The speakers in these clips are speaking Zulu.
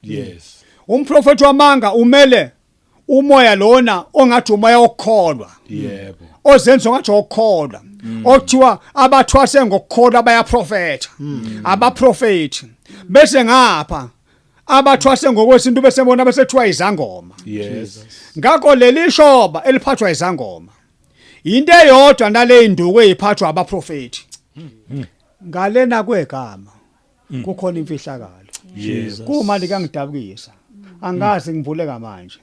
Yes. Umprofeti wamanga umele umoya lona ongathi umoya wokukholwa. Yebo. Ozenza ngathi okukholwa. Okuthiwa abathwase ngokukholwa bayaprofetha. Abaprofeti. Bese ngapha abathwase ngokwesintu bese bona bese kuthiwa izangoma. Yes. Ngakho leli shoba eliphathwa izangoma into eyodwa nale induku eziphathwa abaprofeti. Ngalena kwegama kukhona imfihlakalo. Yes. Kuma likangidabukisa. Angazi ngivuleka manje.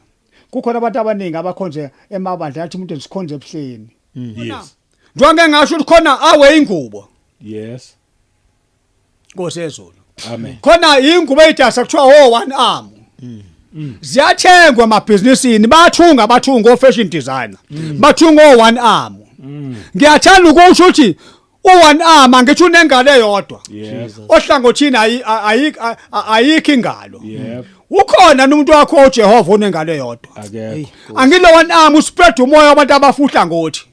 Kukhona abantu abaningi abakhonze emabandla athi umuntu sikhonze ebuhleni. Yes. Njengoba ngasho ukuthi khona awe ingubo. Yes. Nkosi yezulu. Amen. Khona ingubo eyidasa kuthiwa oh one arm. Ziyathengwa emabhizinisini bathunga bathunga o fashion designer. Bathunga o one arm. Ngiyathanda ukusho ukuthi u one arm angithi unengalo eyodwa. Yes. Ohlangothini ayikho ingalo. Yep. Ukhona umuntu wakho uJehova onengalo eyodwa. Akekho. Angilo one arm uspread umoya wabantu abafuhla ngothi.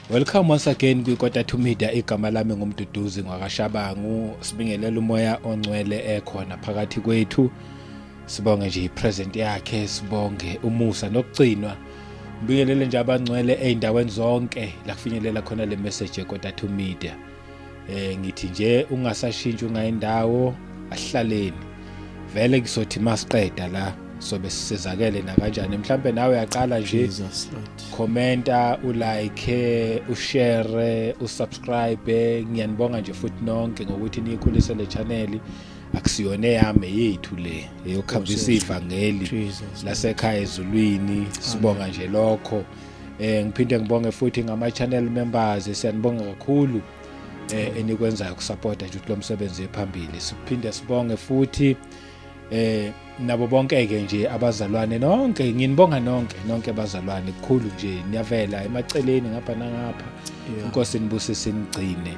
Welcome once again kwiKota to Media. Igama lami nguMduduzi ngwakaShabangu. Sibingelela umoya ongcwele ekhona phakathi kwethu. Sibonge nje ipresent yakhe, sibonge umusa nokugcinwa. Ngibingelele nje abangcwele ezindaweni zonke la kufinyelela khona le message yeKota to Media. Ngithi nje ungasashintshi ungayindawo, ahlaleni. Vele kuzothi masiqeda la sobe sisizakele na kanjani. Mhlambe nawe uyaqala nje Jesus Lord. Commenta, ulike, ushare, usubscribe. Ngiyanibonga nje futhi nonke ngokuthi niyikhulise le channel. Akusiyona eyami, yethu le eyokuhambisa ivangeli Jesus. lasekhaya ezulwini. Sibonga nje lokho. Ngiphinde ngibonge futhi ngama channel members, siyanibonga kakhulu enikwenzayo ukusupporta nje ukuthi lo msebenzi ephambili. Siphinde sibonge futhi nabo bonke ke nje abazalwane nonke, nginibonga nonke nonke abazalwane kukhulu nje, niyavela emaceleni ngapha nangapha. Inkosi nibusise nigcine.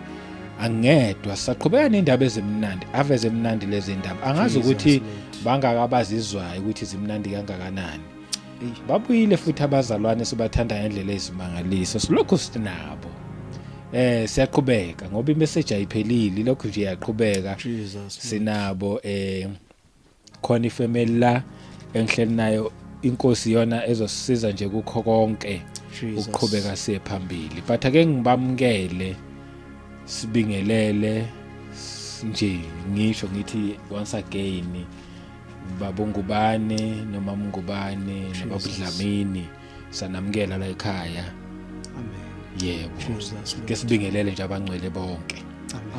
Angedwa saqhubeka nendaba ezimnandi, ave zemnandi lezi ndaba. Angazi Jesus ukuthi Lord. bangakabazizwayo ukuthi zimnandi kangakanani. Babuyile futhi abazalwane sibathanda ngendlela ezimangalisa. Silokhu sinabo. Siyaqhubeka ngoba imessage ayiphelile, lokhu nje iyaqhubeka. Jesus Lord. Sinabo khona ifamily la engihleli nayo, inkosi yona ezosisiza nje kukho konke Jesus. ukuqhubeka siye phambili. But ake ngibamukele, sibingelele nje, ngisho ngithi once again babungubane noma mngubane nobabudlamini, sanamukela la ekhaya. Amen. Yebo. Jesus Lord. Ke sibingelele nje abangcwele bonke.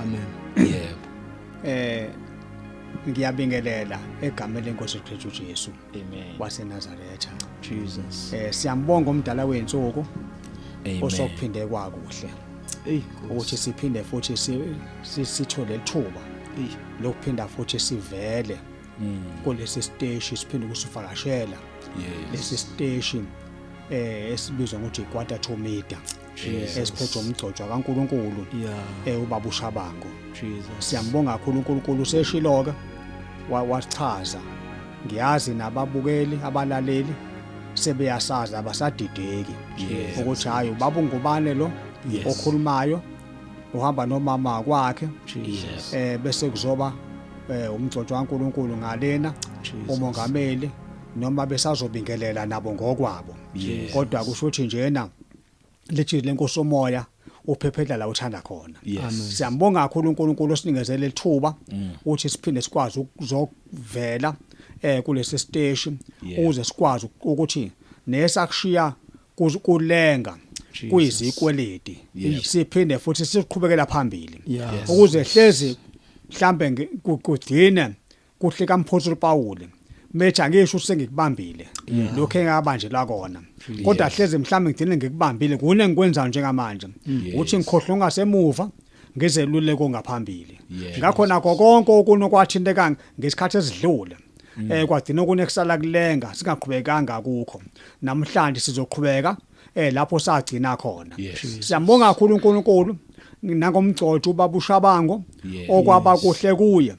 Amen. Yebo. Ngiyabingelela egameni lenkosi uKristu Jesu Amen. waseNazaretha. Jesus. Siyambonga umdala wensuku Amen. osokuphinde kwakuhle. Hey Ukuthi siphinde futhi sithole ithuba Hey. lokuphinda futhi sivele kulesi siteshi, siphinde ukusivakashela. Yes. Lesi siteshi esibizwa ngokuthi iKwata to Media Jesus. esiphethwe umgcotshwa kaNkuluNkulu ubaba uShabangu. Jesus. Siyambonga kakhulu uNkulunkulu useshiloke wachaza. Ngiyazi nababukeli abalaleli sebeyasaza abasadideki Yes. ukuthi hayi ubaba ungubane lo Yes. okhulumayo uhamba nomama kwakhe. Jesus. Bese kuzoba umgcotshwa kaNkuluNkulu ngalena Jesus. umongameli noma besazobingelela nabo ngokwabo. Yes. Kodwa kusho ukuthi njena lithi lenkosi omoya uphephela la uthanda khona. Yes. Amen. Siyambonga kakhulu uNkulunkulu osinikezele ithuba ukuthi siphinde sikwazi ukuzovela kulesi siteshi Yeah. ukuze sikwazi ukuthi nesakushiya kulenga Jesus. kuyizikweleti Yeah. siphinde futhi siqhubekela phambili Yeah. Yes. ukuze hlezi mhlambe kugcine kuhle kaMphostoli Paul methi angisho usengikubambile lokho engabanje la kona kodwa hleze mhlambe ngigcine ngikubambile kune ngikwenzayo njengamanje ukuthi ngikhohlwe ngasemuva ngizeluleko ngaphambili. Yes. Ngakho nakho konke okunokwathinteka ngesikhathi esidlule kwagcina kunekusala kulenga singaqhubekanga kukho. Namhlanje sizoqhubeka lapho sagcina khona. Yes. Siyambonga kakhulu uNkulunkulu nangomgcotsho ubaba uShabango Yes. okwaba kuhle kuye.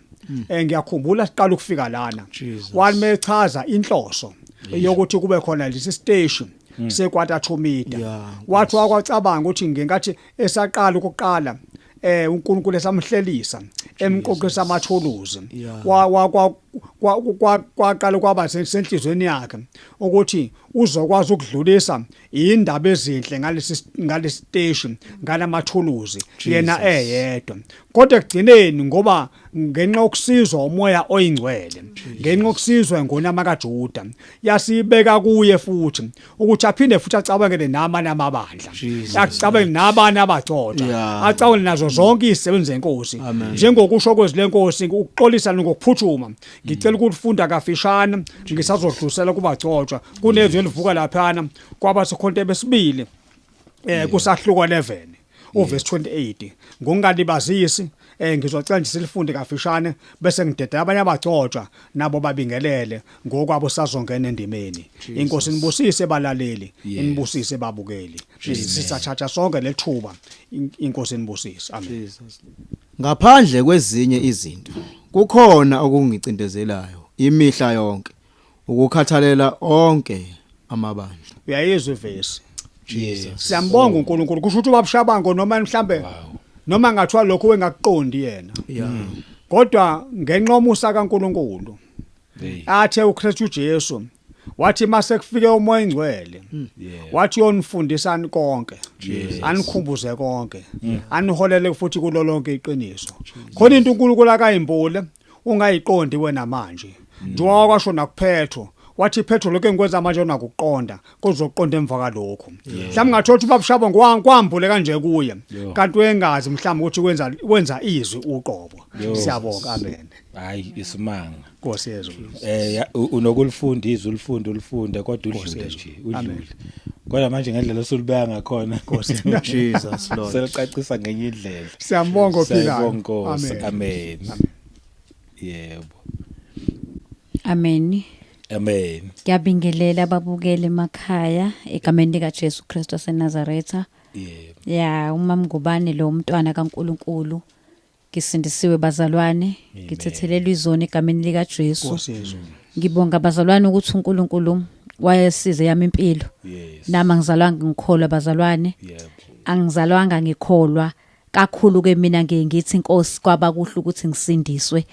Ngiyakhumbula siqala ukufika lana Jesus. wamechaza inhloso yokuthi kube khona lesi station. sekwata thomida. Yeah, Wathi wakwacabanga ukuthi ngenkathi esaqala ukuqala uNkulunkulu esamhlelisa emqoqisa amathuluzi, wa wa kwa kwaqala kwaba senhlizweni yakhe ukuthi uzokwazi ukudlulisa indaba ezinhle ngalesi station ngalamathuluzi yena eyedwa. Kodwa ekugcineni, ngoba ngenxa yokusizwa umoya oyingcwele, ngenxa yokusizwa ingonyama kaJuda, yasibeka kuye futhi ukuthi aphinde futhi acabangele namanye amabandla, acabange nabanye abagcotshwa, acabange nazo zonke izisebenzi zenkosi njengokusho kwezwi lenkosi. Ukuxolisa ngokuphuthuma, ngicela ukufunda kafishane, ngisazodlulisela kubagcotshwa. Kunezwi elivuka laphana kwabaseKorinte besibili kusahluko 11 uverse 28. Ngokungalibazisi, ngizocela nje silifunde kafishane bese ngidedela abanye abagcotshwa nabo babingelele ngokwabo, sazongena endimeni. Inkosi inibusise balaleli, inibusise babukeli. Sisathatha sonke lethuba. Inkosi inibusise, amen. Jesus. Ngaphandle kwezinye izinto, kukhona okungicindezelayo imihla yonke, ukukhathalela onke amabandla. Uyayizwa ivesi? Jesus. Siyambonga uNkulunkulu. Kusho ukuthi ubabushabango noma mhlambe noma ngathiwa lokho wengakuqondi yena, kodwa ngenxa yomusa kaNkulunkulu athe uKristu Jesu wathi mase kufike umoya ingcwele, wathi yonifundisani konke, anikhumbuze konke, aniholele futhi kulo lonke iqiniso. Khona into uNkulunkulu akayimbule ungayiqondi wena manje, njengoba kwasho nakuPetro, wathi Petro, lokho engikwenza manje unakuqonda, kuzoqonda emva kalokho. Mhlawumbe ngathola ukuthi babushaba kwambule kanje kuye, kanti wengazi mhlawumbe ukuthi wenza izwi uqobo. Siyabonga, amen. Hayi, isimanga. Nkosi yezulu. Unokulifunda izwi, ulifunde, ulifunde, kodwa udlule nje, udlule. Kodwa manje ngendlela osulibeka ngakhona, Jesus Lord. selicacisa ngenye indlela. Siyambonga ophilayo. Siyabonga Nkosi. Amen. Amen, yebo. Amen. Amen. Ngiyabingelela ababukeli emakhaya egameni lika Jesu Kristu waseNazaretha. Yebo. Ya, uMamngubane lo, umntwana kaNkuluNkulu. Ngisindisiwe bazalwane, ngithethelelwa izono egameni lika Jesu. Nkosi yezulu. Ngibonga bazalwane ukuthi uNkulunkulu wayesize yami impilo. Nami angizalwanga ngikholwa bazalwane. Angizalwanga ngikholwa kakhulu ke mina, ngiye ngithi inkosi kwaba kuhle ukuthi ngisindiswe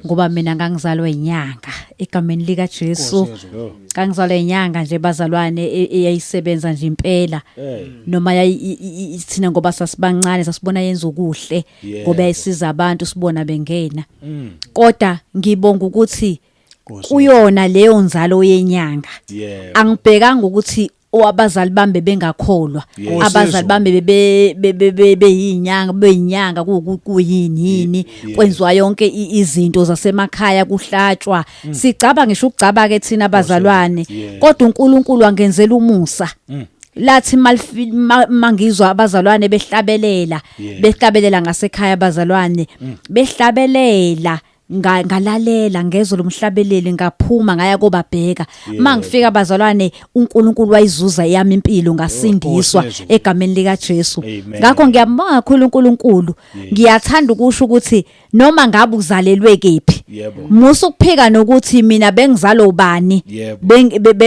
ngoba mina ngangizalwa inyanga egameni lika Jesu. Ngangizalwa inyanga nje bazalwane, eyayisebenza nje impela, noma thina ngoba sasibancane sasibona yenza okuhle ngoba yayisiza abantu, sibona bengena. Kodwa ngibonga ukuthi kuyona leyo nzalo yenyanga angibhekanga ukuthi abazali bami bengakholwa, abazali bami beyinyanga, beyinyanga, kuyini yini, kwenziwa yonke izinto zasemakhaya, kuhlatshwa, sigcaba ngisho ukugcaba ke thina abazalwane. Kodwa uNkulunkulu angenzela umusa, lathi mangizwa abazalwane behlabelela, behlabelela ngasekhaya abazalwane behlabelela, ngalalela, ngezwe lomhlabeleli, ngaphuma ngaya kobabheka. Mangifika bazalwane, uNkulunkulu wayizuza yami impilo, ngasindiswa egameni lika Jesu. Amen. Ngakho ngiyambonga kakhulu uNkulunkulu. Ngiyathanda ukusho ukuthi noma ngabe uzalelwe kephi, musa ukuphika nokuthi mina bengizalo ubani,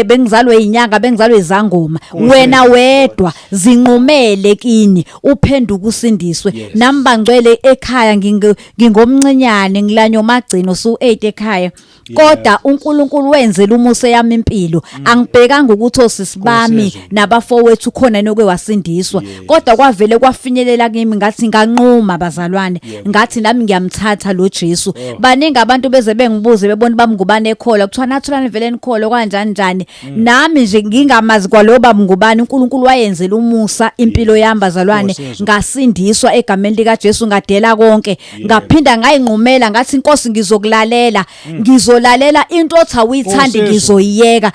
bengizalwe inyanga, bengizalwe izangoma. Wena wedwa zinqumele kini, uphenduke, usindiswe. Nami bangcwele ekhaya ngingomncinyane, ngilanywa umagcino su 8 ekhaya, kodwa uNkulunkulu wenzela umusa yami impilo. Angibhekanga ukuthi osisi bami nabafowethu khona noke wasindiswa, kodwa kwavele kwafinyelela kimi, ngathi nganquma bazalwane, ngathi nami ngiyamthatha lo Jesu. Baningi abantu beze bengibuze, bebona bamngubane ekholwa, kuthiwa natholani vele nikholwa kanjani njani. Nami nje ngingamazi kwalo bamngubane, uNkulunkulu wayenzela umusa impilo yami bazalwane, ngasindiswa egameni lika Jesu, ngadela konke, ngaphinda ngayinqumela, ngathi inkosi ngizokulalela, ngizolalela into othi awuyithandi, Nkosi Yesu. ngizoyiyeka.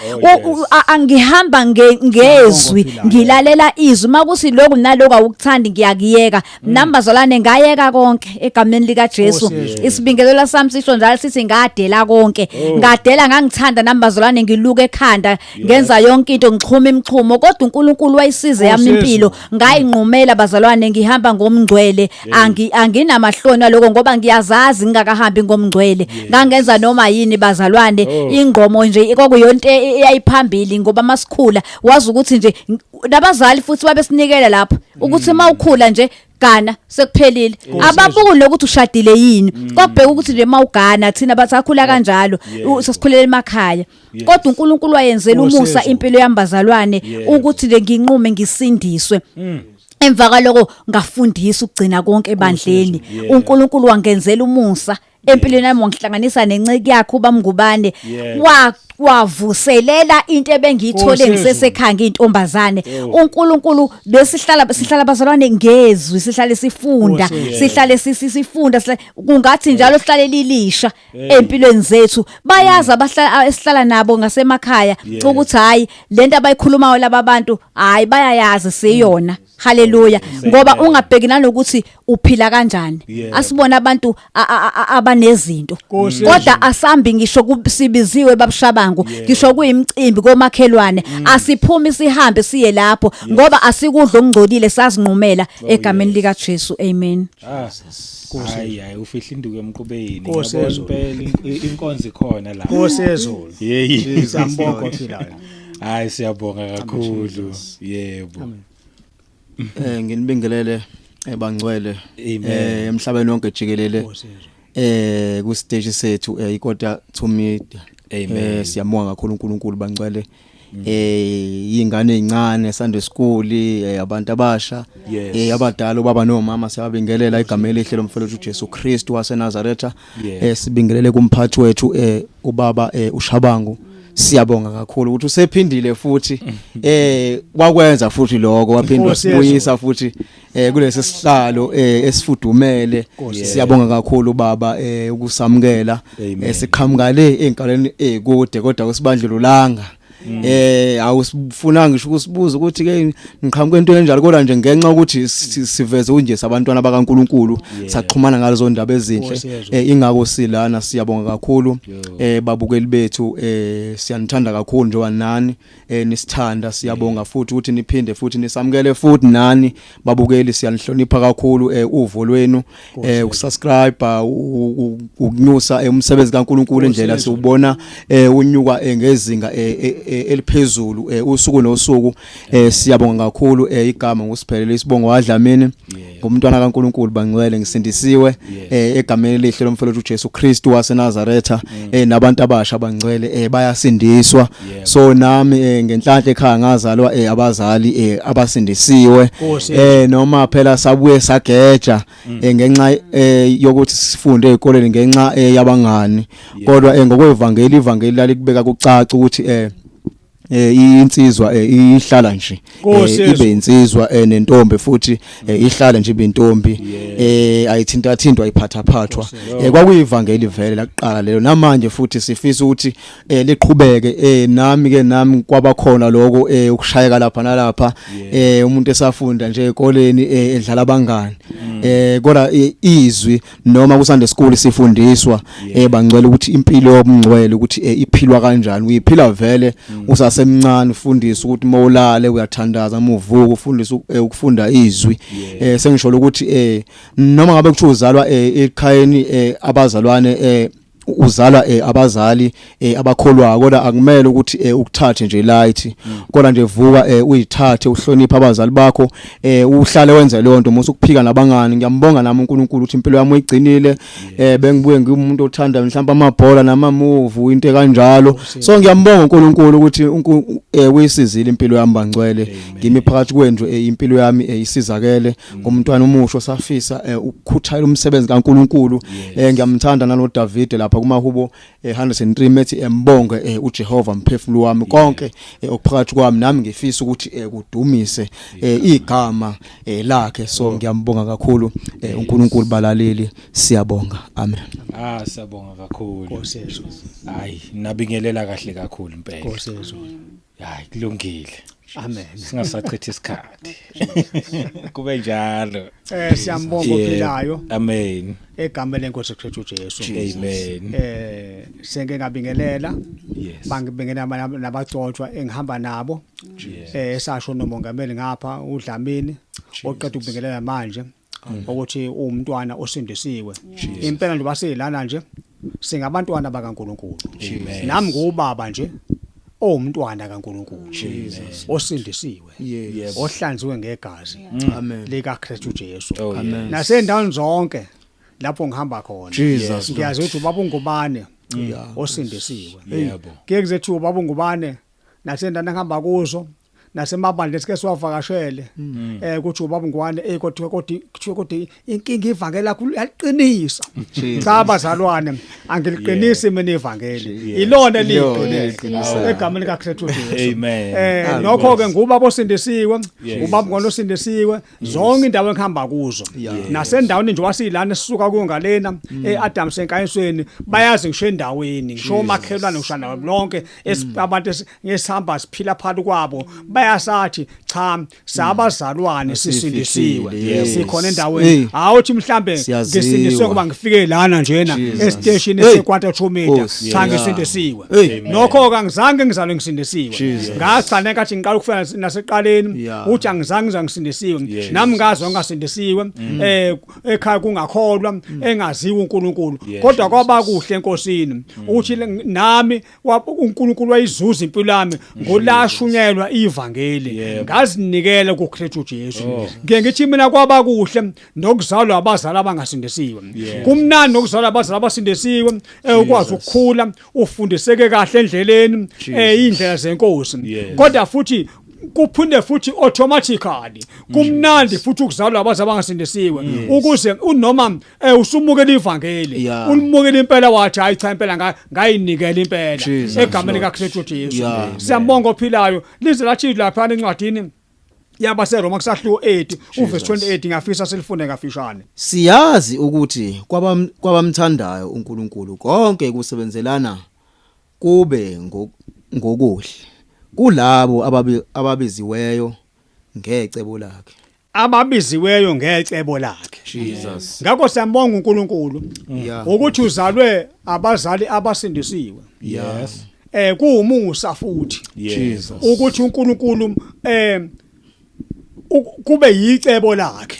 Angihamba ngezwi, ngilalela izwi. Makuthi lokhu nalokhu awukuthandi, ngiyakuyeka. Nami bazalwane ngayeka konke egameni lika Jesu. Nkosi Yesu. Isibingelelo sami sisho njalo, sithi ngadela konke, ngadela. Ngangithanda nami bazalwane, ngiluka ekhanda, ngenza yonke into, ngixhuma imixhumo, kodwa uNkulunkulu wayisize yami Nkosi Yesu. impilo, ngayinqumela bazalwane, ngihamba ngomngcwele. Anginamahloni aloko ngoba ngiyazazi ngingakahambi ngomngcwele ngangenza noma yini. Engqomeni bazalwane, ingqomo nje kwakuyonto eyayiphambili, ngoba masikhula wazi ukuthi nje nabazali futhi babesinikela lapho ukuthi mawukhula nje gana sekuphelile, ababuki nokuthi ushadile yini, kwakubheka ukuthi nje mawugana. Thina basakhula kanjalo, sasikhulele emakhaya, kodwa uNkulunkulu wayenzela umusa impilo yami bazalwane, ukuthi nje nginqume ngisindiswe. Emva kwaloko ngafundisa ukugcina konke ebandleni. uNkulunkulu wangenzela umusa empilweni yami, wangihlanganisa nenceki yakhe ubamngubane, wavuselela into ebengiyithole ngisesekhaya ngiyintombazane. uNkulunkulu besihlala sihlala bazalwane ngezwi, sihlale sifunda, sihlale sifunda, kungathi njalo sihlale lilisha empilweni zethu. Bayazi abahlala esihlala nabo ngasemakhaya ukuthi hayi, lento abayikhulumayo laba bantu, hayi, bayayazi siyona. Haleluya, ngoba ungabheki nanokuthi uphila kanjani. Asibona abantu abanezinto, kodwa asambi ngisho sibiziwe babushabangu, ngisho kuyimicimbi komakhelwane, asiphumi sihambe siye lapho, ngoba asikudla okungcolile, sazinqumela egameni lika Jesu. Amen. Ah, hayi hayi, ufihla induku emqubeni. Ngiyabona impela inkonzo ikhona la. Nkosi yezulu. Yeyi. Siyambonga ophilayo. Hayi, siyabonga kakhulu, yebo. Nginibingelele ebangcwele Amen. Emhlabeni wonke jikelele ku stage sethu iKota to Media. Amen. Siyambonga kakhulu uNkulunkulu bangcwele, ingane ezincane, Sunday school, abantu abasha, abadala, ubaba nomama, siyabingelela igama elihle lomfowethu uJesu Kristu waseNazaretha. Sibingelele kumphathi wethu, ubaba uShabangu. Siyabonga kakhulu ukuthi usephindile futhi wakwenza futhi lokho, waphinda wasibuyisa futhi kulesi sihlalo esifudumele. Siyabonga kakhulu baba ukusamukela. Siqhamuka le einkaleni ezikude, kodwa usibandlululanga, awusifuna ngisho ukusibuza ukuthi ke ngiqhamuka into enjalo, kodwa nje ngenxa ukuthi siveze unje sabantwana bakaNkuluNkulu, saxhumana ngalezo ndaba ezinhle, ingakho silana. Siyabonga kakhulu babukeli bethu, siyanithanda kakhulu njengoba nani nisithanda. Siyabonga futhi ukuthi niphinde futhi nisamukele futhi nani babukeli. Siyanihlonipha kakhulu uvo lwenu, ukusubscribe, ukunyusa umsebenzi kaNkuluNkulu, indlela siubona unyuka ngezinga eliphezulu usuku nosuku. Siyabonga kakhulu. Igama ngusiphelele, isibongo waDlamini, ngumntwana kaNkuluNkulu bangcwele, ngisindisiwe egameni elihle lomfowethu uJesu Kristu waseNazaretha. Nabantu abasha bangcwele bayasindiswa. So nami ngenhlanhla ekhaya ngazalwa abazali abasindisiwe, noma phela sabuye sageja ngenxa yokuthi sifunde ezikoleni, ngenxa yabangani, kodwa ngokwevangeli, ivangeli lalikubeka kucaca ukuthi insizwa ihlala nje ibe insizwa, nentombi futhi ihlala nje ibe intombi, ayithinta thintwa, ayiphatha phathwa. Kwakuyivangeli vele laqala lelo, namanje futhi sifisa ukuthi liqhubeke. Nami ke, nami kwabakhona lokho ukushayeka lapha nalapha, umuntu esafunda nje ezikoleni, edlala abangani, kodwa izwi noma ku Sunday school sifundiswa bangcwele ukuthi impilo yobungcwele ukuthi iphilwa kanjani. Uyiphila vele usasemncane, ufundisa ukuthi mawulale uyathandaza, muvuka ufundisa ukufunda izwi. Sengisho ukuthi noma ngabe kuthiwa uzalwa ekhayeni abazalwane, uzalwa abazali abakholwayo, kodwa akumele ukuthi ukuthathe nje light, kodwa nje vuka uyithathe, uhloniphe abazali bakho, uhlale wenze leyo nto, musu ukuphika nabangani. Ngiyambonga nami uNkulunkulu ukuthi impilo yami uyigcinile. Bengibuye ngiwumuntu othanda mhlawumbe amabhola nama move, into kanjalo, so ngiyambonga uNkulunkulu ukuthi uyisizile impilo yami bangcwele. Ngimi phakathi kwendlu, impilo yami isizakele ngumntwana umusho safisa ukukhuthalela umsebenzi kaNkuluNkulu. Ngiyamthanda nalo David lapha kumahubo 103 methi embonge uJehova mphefumulo wami, konke okuphakathi kwami, nami ngifisa ukuthi kudumise igama lakhe. So ngiyambonga kakhulu uNkulunkulu balaleli. Siyabonga, amen. Ah, siyabonga kakhulu. Nkosi yezulu. Hayi, nabingelela kahle kakhulu impela. Nkosi yezulu. Hayi, kulungile. Amen. Singasachithi isikhathi, kube njalo. Siyambonga ophilayo Amen. egameni lenkosi Kristu Jesu. Amen. Senke ngabingelela, bangibingelela nabagcotshwa engihamba nabo, esasho nomongameli ngapha uDlamini oqeda ukubingelela manje ukuthi uwumntwana osindisiwe impela nje, basilana nje. Singabantwana bakaNkuluNkulu. Nami ngubaba nje owumntwana kaNkuluNkulu osindisiwe, ohlanziwe ngegazi Amen. likaKristu Jesu. Oh, yes. Amen. Nasendaweni zonke lapho ngihamba khona, Jesus. ngiyazi ukuthi ubaba ungubane osindisiwe. Yebo. Kuye kuzethu ubaba ungubane nasendaweni engihamba kuzo nasemabandleni sike siwavakashele, ukuthi ubaba ungwane, kodwa kodwa kuthiwe kodwa inkinga ivangeli lakho yaliqinisa. Cha bazalwane, angiliqinisi mina ivangeli, ilona Ilona eliqinisa eliqinisayo. egameni likaKristu Jesu. Amen. Nokho ke ngubaba osindisiwe, ubaba ngwana osindisiwe zonke indawo engihamba kuzo, nasendaweni nje wasilana sisuka kuyo ngalena eAdams enkanyisweni, bayazi ngisho endaweni, ngisho omakhelwane, ngisho nabo lonke abantu esihamba siphila phakathi kwabo, bayasathi cha, sabazalwane sisindisiwe, sikhona endaweni. Awuthi mhlambe Siyaziwa. ngisindisiwe kuba ngifike lana njena Jesus. esiteshini sekwata 2 meter. Nkosi. Cha, ngisindisiwe. Hey. Nokho ke angizange ngizalwe ngisindisiwe. Jesus. Ngagcina enkathi ngiqala ukufika naseqaleni uthi angizange ngizwa ngisindisiwe. Nami ngazwa ngingasindisiwe, ekhaya kungakholwa, engaziwa uNkulunkulu. Kodwa kwaba kuhle enkosini ukuthi nami uNkulunkulu wayizuza impilo yami ngolashunyelwa ivangeli, ngazinikela kuKristu Jesu. Ngeke ngithi mina kwaba kuhle nokuzalwa abazali abangasindisiwe. Kumnandi nokuzalwa abazali abasindisiwe, ukwazi ukukhula ufundiseke kahle endleleni, indlela zenkosi. Kodwa futhi kuphinde futhi automatically kumnandi futhi ukuzalwa abazali abangasindisiwe, ukuze unoma usumukela ivangeli, ulimukela impela, wathi hayi cha, impela ngayinikela impela Jesus, egameni Lord. likaKristu Jesu. Siyambonga ophilayo. Lize lathi lapha encwadini yabaseRoma kusahluko 8 uverse 28, ngiyafisa silifunde kafishane. Siyazi ukuthi kwabamthandayo uNkulunkulu konke kusebenzelana kube ngokuhle kulabo ababiziweyo ngecebo lakhe. Ababiziweyo ngecebo lakhe. Jesus. Ngakho siyambonga uNkulunkulu ukuthi uzalwe abazali abasindisiwe. Kuwumusa futhi Jesus. ukuthi uNkulunkulu kube yicebo lakhe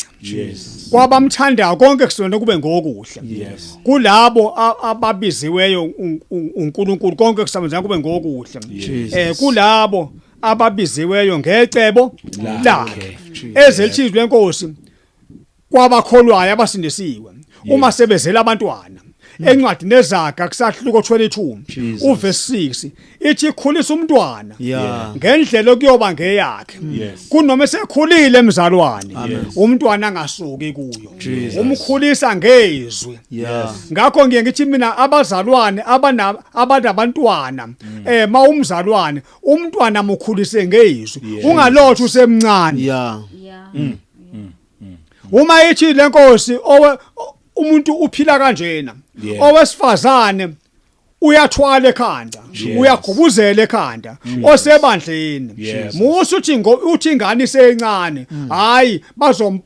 kwabamthandayo konke kusona kube ngokuhle kulabo ababiziweyo uNkulunkulu, konke kusebenza kube ngokuhle kulabo ababiziweyo ngecebo lakhe. Ezelithizwe lenkosi kwabakholwayo abasindisiwe uma sebezela abantwana, encwadi nezaga kusahluko 22 Jesus. uverse 6 ithi khulisa umntwana ngendlela okuyoba ngeyakhe kunoma esekhulile emzalwane, umntwana angasuki kuyo, umkhulisa ngezwi. Ngakho ngiye ngithi mina abazalwane abana abanabantwana, mawumzalwane, umntwana mukhulise ngezwi, ungalothi usemncane. Uma ithi lenkosi owe umuntu uphila kanjena, owesifazane uyathwala ekhanda, uyagubuzela ekhanda osebandleni, musu uthi uthi ingane isencane, hayi, bazo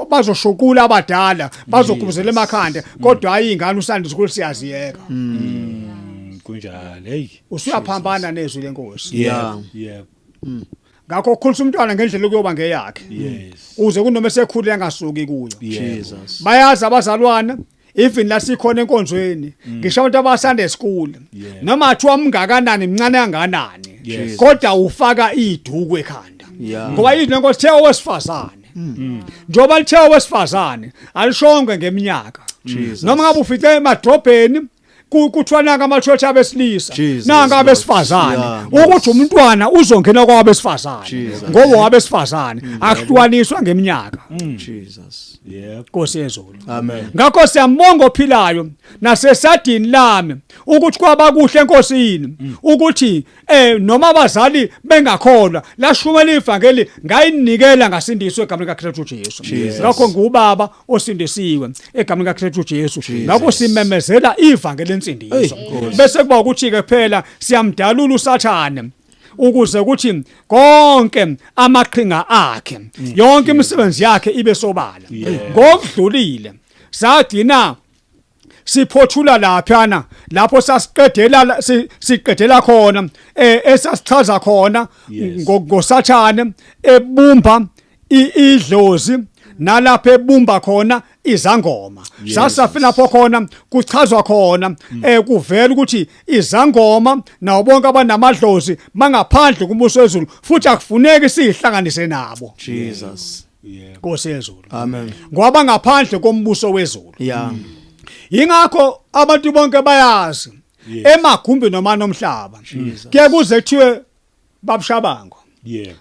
bazoshukula abadala, bazogubuzela emakhanda, kodwa hayi, ingane usanda ukuthi siyaziyeka. Kunjalo, hey. Usuyaphambana nezwi lenkosi. Ngakho khulisa umntwana ngendlela okuyoba ngeyakhe, uze kunoma esekhulile angasuki kuyo. Jesus. Bayazi abazalwane, even la sikhona enkonzweni, ngisho abantu abasande school, noma athiwa mngakanani, mncane kanganani, kodwa ufaka iduku ekhanda, ngoba izwi lenkosi the owesifazane, njengoba lithe owesifazane, alishonge ngeminyaka. Jesus. Noma ngabe ufice emadrobheni kuthiwa nanka ama-church abesilisa, Jesus, nanka Lord. abesifazane, ukuthi umntwana uzongena kwabesifazane, Jesus. ngoba wabesifazane akuhlukaniswa ngeminyaka. Jesus. Nkosi yezulu. Amen. Ngakho siyambonga ophilayo nasesadini lami ukuthi kwaba kuhle enkosini ukuthi noma abazali bengakholwa, lashumela ivangeli, ngayinikela, ngasindiswa egameni kaKristu Jesu. Jesus. Ngakho ngubaba osindisiwe egameni kaKristu Jesu. Ngakho simemezela ivangeli lensindiso, bese kuba ukuthi ke phela siyamdalula uSathane ukuze ukuthi konke amaqhinga akhe, yonke imisebenzi yakhe ibe sobala. Ngokudlulile sagcina siphothula laphana lapho sasiqedela siqedela khona, esasichaza khona ngoSathane ebumba idlozi. Nalapho ebumba khona izangoma, sasafika lapho khona kuchazwa khona kuvela ukuthi izangoma nawo bonke abanamadlozi bangaphandle kumbuso wezulu, futhi akufuneki sihlanganise nabo. Jesus. Nkosi yezulu. Amen. Ngoba ngaphandle kombuso wezulu. Ingakho abantu bonke bayazi emagumbi noma nomhlaba kuye kuze kuthiwe babushabango,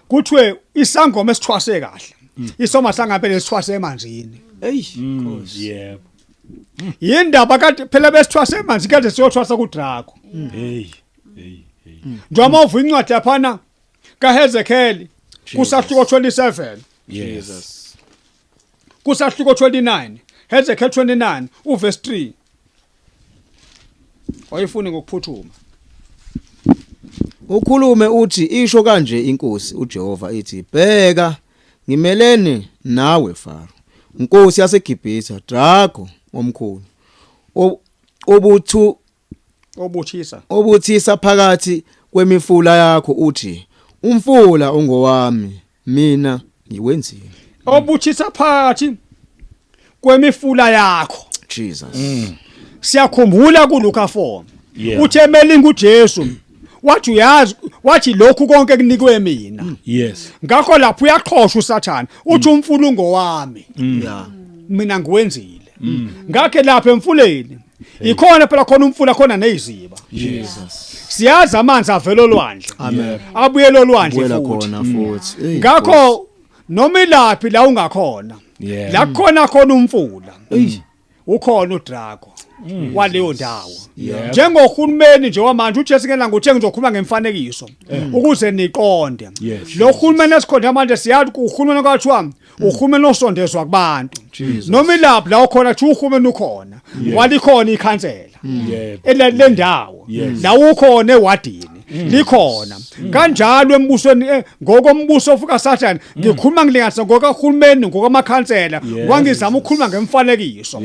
kuthiwe isangoma esithwase kahle, isoma sangampela esithwase emanzini. Hey, Nkosi. Yindaba kade phela besithwase emanzini, kade siyothwasa kuDrago. Hey hey hey. Njengoba uvu incwadi yaphana kaHezekiel kusahluko 27, kusahluko 29, Hezekiel 29 uverse 3, oyifuni ngokuphuthuma. Ukhulume uthi, isho kanje inkosi uJehova ithi, bheka, ngimelene nawe Faro, inkosi yaseGibhithe, Drago omkhulu, obuthu obuthisa obuthisa phakathi kwemifula yakho, uthi, umfula ungowami, mina ngiwenzile. Obuthisa phakathi kwemifula yakho. Jesus. Siyakhumbula kuLuka 4, uthe emelinga uJesu, wathi uyazi, wathi lokhu konke kunikwe mina. Ngakho lapho uyaqhosha uSathane, uthi umfula ungowami, mina ngiwenzile. Ngakhe lapha emfuleni ikhona phela khona umfula, khona neziba. Jesus. Siyazi amanzi avela olwandle, Amen. abuyela olwandle Buyela futhi. khona futhi. Hey, Ngakho noma ilaphi la ungakhona, la khona khona umfula, ukhona uDrago waleyo ndawo, njengohulumeni nje wamanje. uJesu ngena nguthe ngizokhuluma ngemfanekiso ukuze niqonde. Lo hulumeni esikhona manje, siyazi uhulumeni kwathiwa uhulumeni osondezwa kubantu. Noma ilaphi la ukhona, kuthiwa uhulumeni ukhona, walikhona ikhansela ele lendawo, la ukhona ewadini likhona kanjalo embusweni, ngokombuso fuka Satan. Ngikhuluma ngilinganisa ngokahulumeni, ngokamakhansela, wangizama ukukhuluma ngemfanekiso.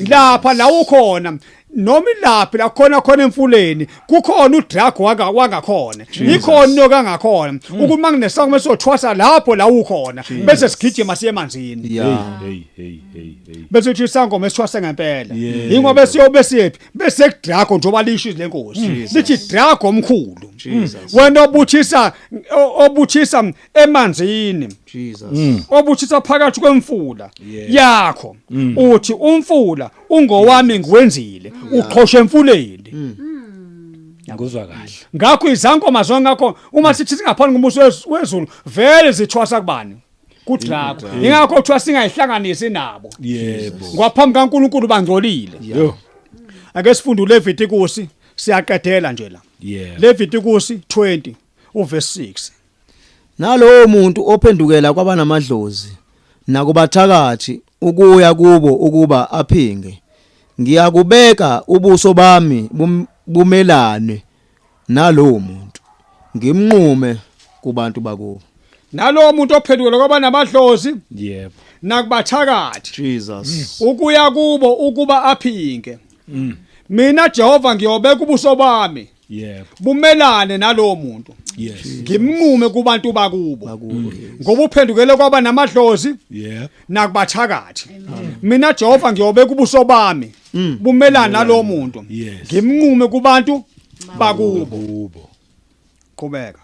Lapha la ukhona, noma ilaphi la khona khona emfuleni, kukhona uDrago wanga wangakhona, ikhona inyoka angakhona ukuthi manginesango mesothwasa lapho la ukhona, bese sigijima siye emanzini. Hey hey hey hey. Bese uthi isangoma esithwase ngempela, ingoba siyobe siyephi? Bese kuDrago, njengoba lisho izwi lenkosi lithi Drago omkhulu, wena obuthisa emanzini, Jesus. Obuthisa phakathi kwemfula yakho, uthi umfula ungowami, ngiwenzile, uqhoshe emfuleni. Ngikuzwa kahle. Ngakho izangoma zonke, ngakho uma sithi singaphansi kombuso wezulu, vele zithwasa kubani? KuDrago. Ingakho kuthiwa singayihlanganisi nabo, ngwaphambi kaNkuluNkulu bangcolile. Yo. Ake sifunde uLevitikusi, siyaqedela nje la. Levitikusi 20 uverse 6. Nalowo muntu ophendukela kwabanamadlozi nakubathakathi ukuya kubo ukuba aphinge, ngiyakubeka ubuso bami bumelane nalowo muntu, ngimnqume kubantu bakubo. Nalowo muntu ophendukela kwabanamadlozi nakubathakathi Jesus. ukuya kubo ukuba aphinge, mina Jehova ngiyobeka ubuso bami bumelane nalowo muntu, ngimnqume kubantu bakubo, bakubo. Ngoba uphendukele kwaba namadlozi nakubathakathi, mina Jehova ngiyobeka ubuso bami bumelane nalowo muntu, ngimnqume kubantu bakubo. Kubo. Qhubeka.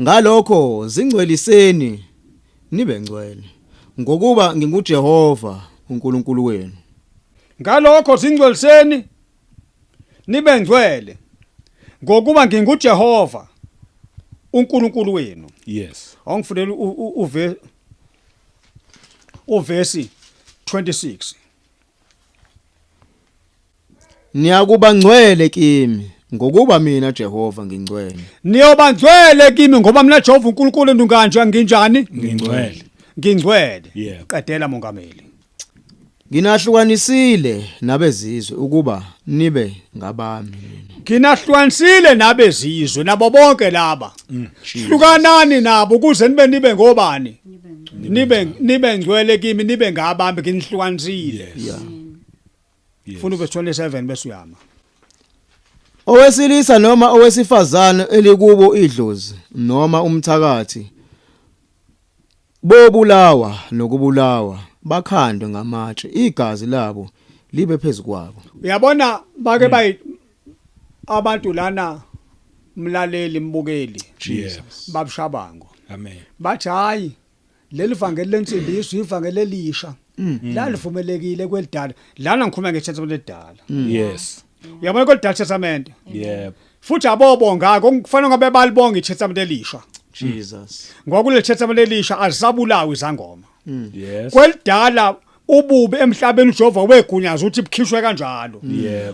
Ngalokho zingcweliseni nibe ngcwele, ngokuba nginguJehova uNkulunkulu wenu. Ngalokho zingcweliseni nibe ngcwele, ngokuba nginguJehova uNkulunkulu wenu. Awungifundela uve uvesi 26. Niyakuba ngcwele kimi, ngokuba mina Jehova ngingcwele. Niyoba ngcwele kimi, ngoba mina Jehova uNkulunkulu ndunganje nginjani? Ngingcwele. Ngingcwele. Qedela, mongameli. Nginahlukanisile nabezizwe ukuba nibe ngabami mina. Nginahlukanisile nabezizwe, nabo bonke laba hlukanani nabo ukuze nibe ngobani? Nibe ngcwele kimi, nibe ngabami, nginihlukanisile. Funa ube 27 bese uyama. Owesilisa noma owesifazane elikubo idlozi noma umthakathi. Bobulawa nokubulawa bakhandwe ngamatshe igazi labo libe phezu kwabo. Uyabona bake bayi abantu lana mlaleli mbukeli Jesus. babushabango Amen. bathi hayi leli vangeli lensindiso ivangeli elisha lalivumelekile kwelidala lana ngikhuluma ngeTestament elidala. Uyabona kwelidala Testament Yebo. futhi abobonga kufanele ngabe balibonga iTestament elisha Jesus. ngoba kule Testament elisha azisabulawa izangoma. Kwelidala ububi emhlabeni uJehova wegunyaza ukuthi bukhishwe kanjalo.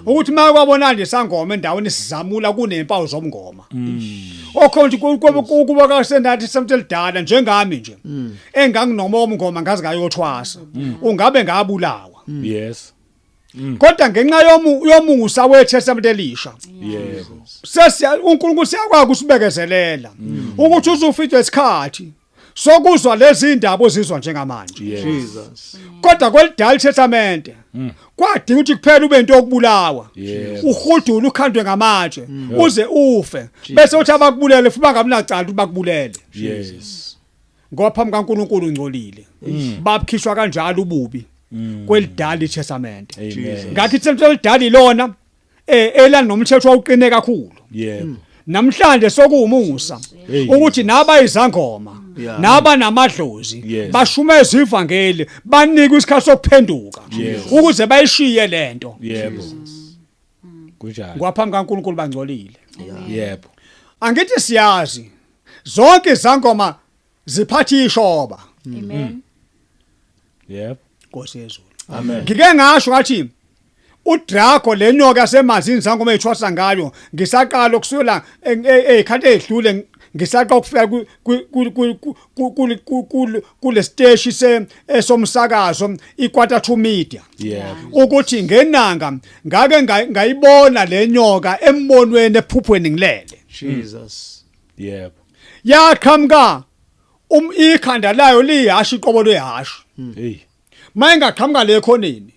Ukuthi uma kwabona nje sangoma endaweni sizamula kunempawu zobungoma okhona ukuthi kuba kasendathi something elidala njengami nje enganginoma omngoma ngaze ngayothwasa ungabe ngabulawa. Kodwa ngenxa yomusa weTestament elisha sesiya uNkulunkulu siyakwazi ukusibekezelela ukuthi uzufice isikhathi sokuzwa lezi indaba ozizwa njengamanje. Jesus. Kodwa kwelidala iTestament kwadinga ukuthi kuphela ube into yokubulawa uhudule ukhandwe ngamatshe uze ufe bese uthi abakubulele futhi bangabinacala ukuthi bakubulele ngoba phambi kaNkulunkulu ungcolile. Babukhishwa kanjalo ububi kwelidala iTestament. Amen. Ngakho iTestament elidala ilona ela nomthetho wawuqine kakhulu. Namhlanje sokuwumusa ukuthi naba izangoma naba namadlozi bashumeza ivangeli banikwe isikhathi sokuphenduka ukuze bayishiye lento. Yebo. Kunjalo. Ngwaphambi kaNkulunkulu bangcolile. Yebo. Angithi siyazi zonke izangoma ziphatha ishoba. Amen. Yebo. Nkosi yezulu. Amen. Ngike ngasho ngathi uDraco lenyoka yasemanzini zangoma ethwasa ngayo ngisaqala ukusula ezikhathi ezidlule ngisaqa ukufika kule siteshi se esomsakazo iQuarter to Media. Ukuthi ngenanga ngake ngayibona lenyoka embonweni ephuphweni ngilele. Jesus. Yebo. Yaqhamuka ikhanda layo lihashi iqobo lwehashi. Hey. Mayingaqhamuka le khoneni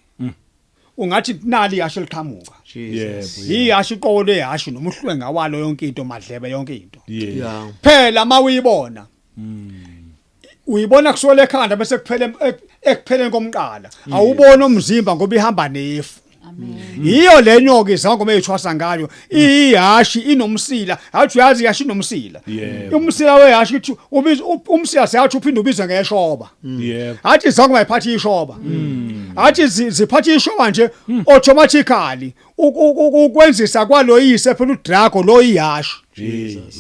ungathi nali ihashe liqhamuka. Jesus. Yebo. Ihashe iqobo lwehashi noma uhlwenga walo yonke into madlebe yonke into. Yeah. Phela mawuyibona uyibona kuswele ekhanda bese kuphela ekupheleni komqala awubona umzimba ngoba ihamba nefu. Amen. Yiyo le nyoka izangoma ezithwasa ngayo ihashi inomsila hathi uyazi ihashi inomsila. Umsila wehashi kuthi ubiza umsila siyathi uphinde ubizwe ngeshoba. Hathi izangoma iphatha ishoba. Hathi ziphatha ishoba nje automatically ukwenzisa kwaloyise phela uDraco lo ihashi. Jesus.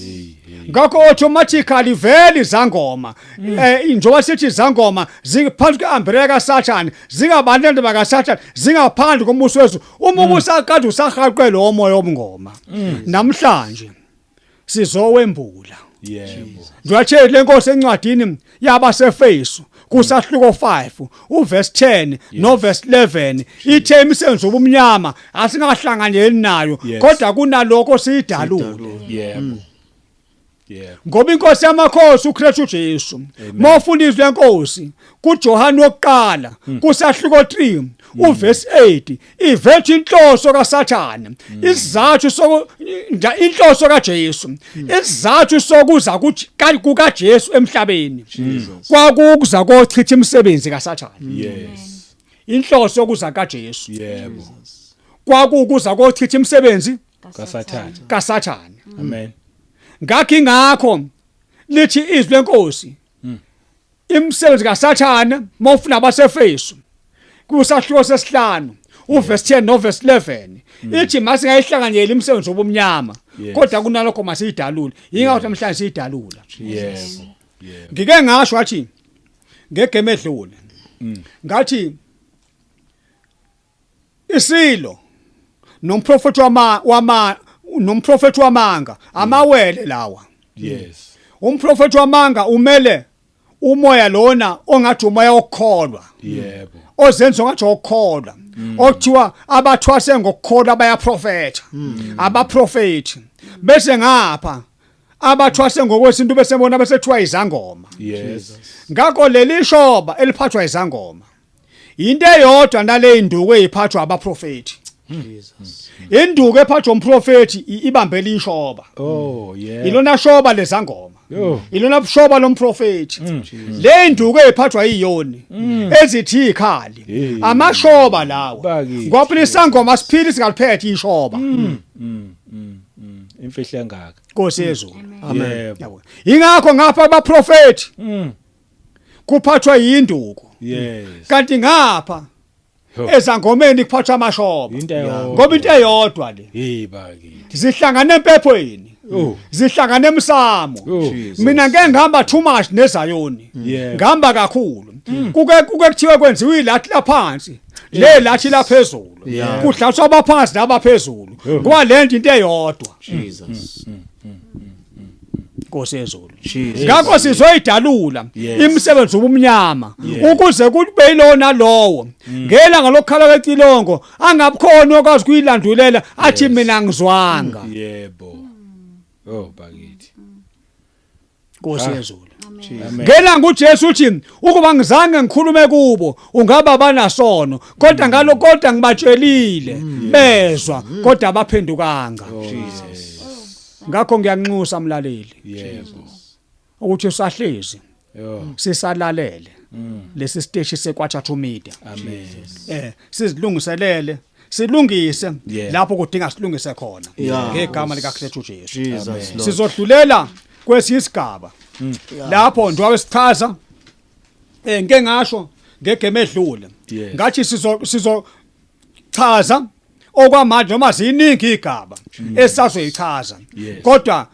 Ngakho automatically vele izangoma njengoba sithi izangoma zingaphansi kweumbrella kaSathane zingabantu bakaSathane zingaphandle kombuso wezulu uma ubusakade usahaqwe lo moya obungoma namhlanje sizowembula. Yebo. Ngiyathela lenkosi encwadini yabaseFesu kusahluko 5 uverse 10 no verse 11 ithe imisebenzi obumnyama asingahlanganyeli nayo kodwa kunalokho siyidalule. Yebo. Yebo. Ngoba inkosi yamakhosi uKristu Jesu mawufunda izwi lenkosi kuJohane wokuqala kusahluko 3 uverse 8 ivethe inhloso kaSathane isizathu soku inhloso kaJesu isizathu sokuza kukaJesu emhlabeni kwakukuza kochitha imisebenzi kaSathane. Yes. Inhloso yokuza kaJesu Yebo. kwakukuza kochitha imisebenzi kaSathane. kaSathane. Amen. Ngakho ingakho lithi izwi lenkosi imisebenzi kaSathane mawufuna abaseFesu kusahluko sesihlanu uverse 10 no verse 11 ithi masingayihlanganyeli imisebenzi obumnyama kodwa kunalokho masiyidalule. Yingakho namhlanje siyidalula. Yebo. Yebo. Ngike ngasho ngathi ngegame edlule ngathi isilo nomprofeti wama nomprofeti wamanga amawele lawa. Yes. Umprofeti wamanga umele umoya lona ongathi umoya wokukholwa. Yebo. Ozenza ngathi okukholwa okuthiwa abathwase ngokukholwa bayaprofetha abaprofeti bese ngapha abathwase ngokwesintu bese bona bese kuthiwa izangoma. Yes. Ngakho leli shoba eliphathwa izangoma into eyodwa nale induku eziphathwa abaprofeti. Jesus. Induku ephathwa umprofeti ibambele ishoba. Oh yeah. Ilona shoba lezangoma. Yo. Ilona bushoba lomprofeti. Le nduku ephathwa iyoni ezithi ikhali. Hey. Amashoba lawa. Bakithi. Ngoba phela isangoma siphile singaliphethe ishoba. Imfihlo engaka. Nkosi yezulu. Amen. Yebo. Yabo. Ingakho ngapha abaprofeti kuphathwa yinduku. Yes. Kanti ngapha Ho. ezangomeni kuphathwa amashoba. Into eyodwa. Ngoba into eyodwa le. Hey bakithi. Zihlangana empephweni. Oh. Zihlangana emsamo. Oh. Mina ngeke ngihamba too much nezayoni. Yeah. Ngihamba kakhulu. Kuke kuthiwe kwenziwa ilathi laphansi. Le lathi laphezulu. Yeah. Kudlatswa abaphansi nabaphezulu. Ngoba lento into eyodwa. Jesus. Nkosi yezulu. Jesus. Ngakho sizoyidalula Yes. imisebenzi obumnyama Yes. ukuze kube yilona lowo ngelanga lokukhala kwecilongo angabukhona okwazi kuyilandulela athi mina ngizwanga. Yebo. Oh bakithi. Nkosi yezulu. Amen. Ngelanga uJesu uthi ukuba ngizange ngikhulume kubo ungaba banasono kodwa ngalo kodwa ngibatshelile bezwa kodwa abaphendukanga. Jesus. Ngakho ngiyanxusa mlaleli Yebo. ukuthi usahlezi Yo. sisalalele lesi siteshi sekwathathu media. Amen. Sizilungiselele silungise Yeah. lapho kudinga silungise khona Yeah. ngegama lika Kristu Jesu. Jesus Lord. Sizodlulela kwesinye isigaba lapho njengoba sichaza ngike ngasho ngegame edlule Yes. ngathi sizo chaza okwamanje noma ziningi igaba esazoyichaza Yes. kodwa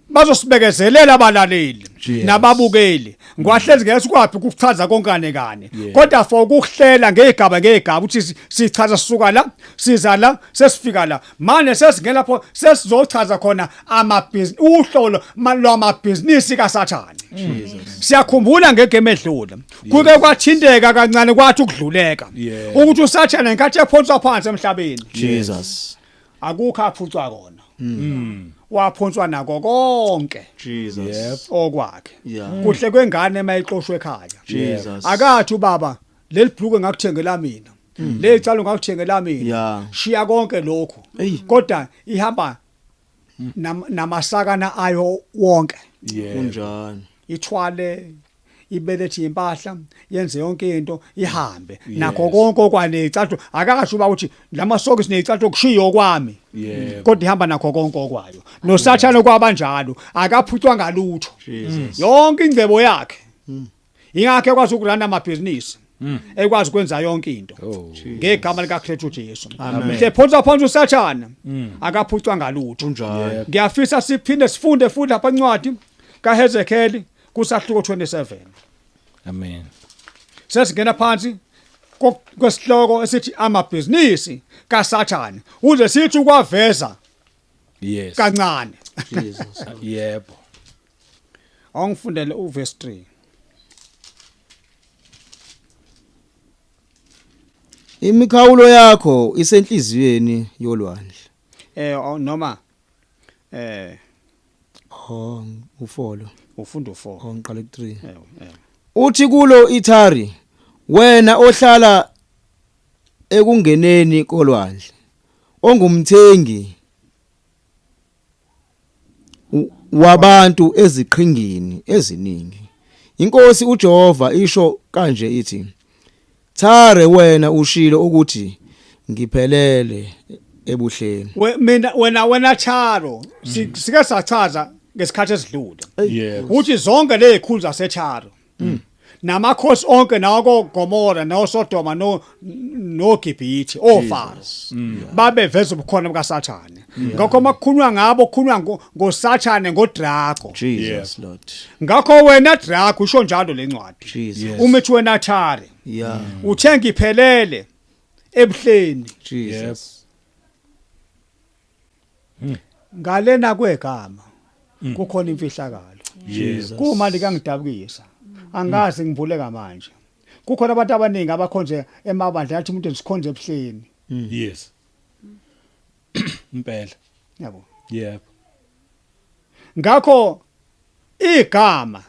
bazosibekezelela abalaleli Yes. nababukeli ngwahlezi ngeke sikwaphi ukuchaza konkane kane Yeah. kodwa for ukuhlela ngegaba ngegaba ukuthi sichaza sisuka la siza la sesifika la manje sesingena lapho sesizochaza khona amabhizinisi uhlolo lwamabhizinisi kaSathane. Siyakhumbula ngegame edlule kuke kwathinteka kancane kwathi ukudluleka Yeah. ukuthi uSathane ngenkathi ephonswa phansi emhlabeni Jesus. akukho aphucwa kona, waphonswa nako konke Jesus. Yep. okwakhe. Yeah. Kuhle kwengane mayixoshwe ekhaya. Jesus. Akathi ubaba leli bhluke ngakuthengela mina, leli calo ngakuthengela mina, Yeah. shiya konke lokhu, Eyi. kodwa ihamba namasakana ayo wonke. Yebo. Kunjani? Ithwale ibelethe impahla yenze yonke into ihambe nakho konke okwanecathu. Akakasho uba uthi lamasokisi necathu kushiyo kwami, Yebo. kodwa ihamba nakho konke okwayo. Nosathane kwabanjalo akaphucwa ngalutho. Jesus. Yonke ingcebo yakhe ingakho ekwazi ukurana amabhizinisi, ekwazi ukwenza yonke into Oh. ngegama likaKristu Jesu. Amen. Mhle phonsa phansi usathane akaphucwa ngalutho. Kunjani? Ngiyafisa siphinde sifunde futhi lapha incwadi kaHezekiel kusahluko 27. Amen. Sesingena phansi kwesihloko esithi amabhizinisi kaSathane uze sithi ukwaveza Yes. kancane. Jesus. Yebo. Awungifundele uverse 3. Imikhawulo yakho isenhliziyweni yolwandle. Noma Oh, ufolo. Ufunda u4. Oh, ngiqale ku3. Yebo. Uthi kulo ithari wena ohlala ekungeneni kolwandle ongumthengi wabantu eziqhingini eziningi, inkosi uJehova isho kanje ithi, Thare, wena ushilo ukuthi ngiphelele ebuhleni. We mina wena Charo, sike sachaza ngesikhathi esidlule Yebo. ukuthi zonke lezikhulu zaseCharo namakhosi onke nawo Gomora noSodoma no noGibhithe oFaro babeveza ubukhona bukaSathane. Ngakho makukhulunywa ngabo kukhulunywa ngoSathane ngoDrago. Jesus Lord. Ngakho wena Drago, usho njalo lencwadi, Jesus. uma ethi wena Thare uthe ngiphelele ebuhleni. Jesus. Ngalena kwegama kukhona imfihlakalo. Yes. Kuma likangidabukisa angazi ngivuleka manje kukhona abantu abaningi abakhonze emabandla athi umuntu sikhonze ebuhleni. Yes. Impela. Yabo. Yebo. Ngakho igama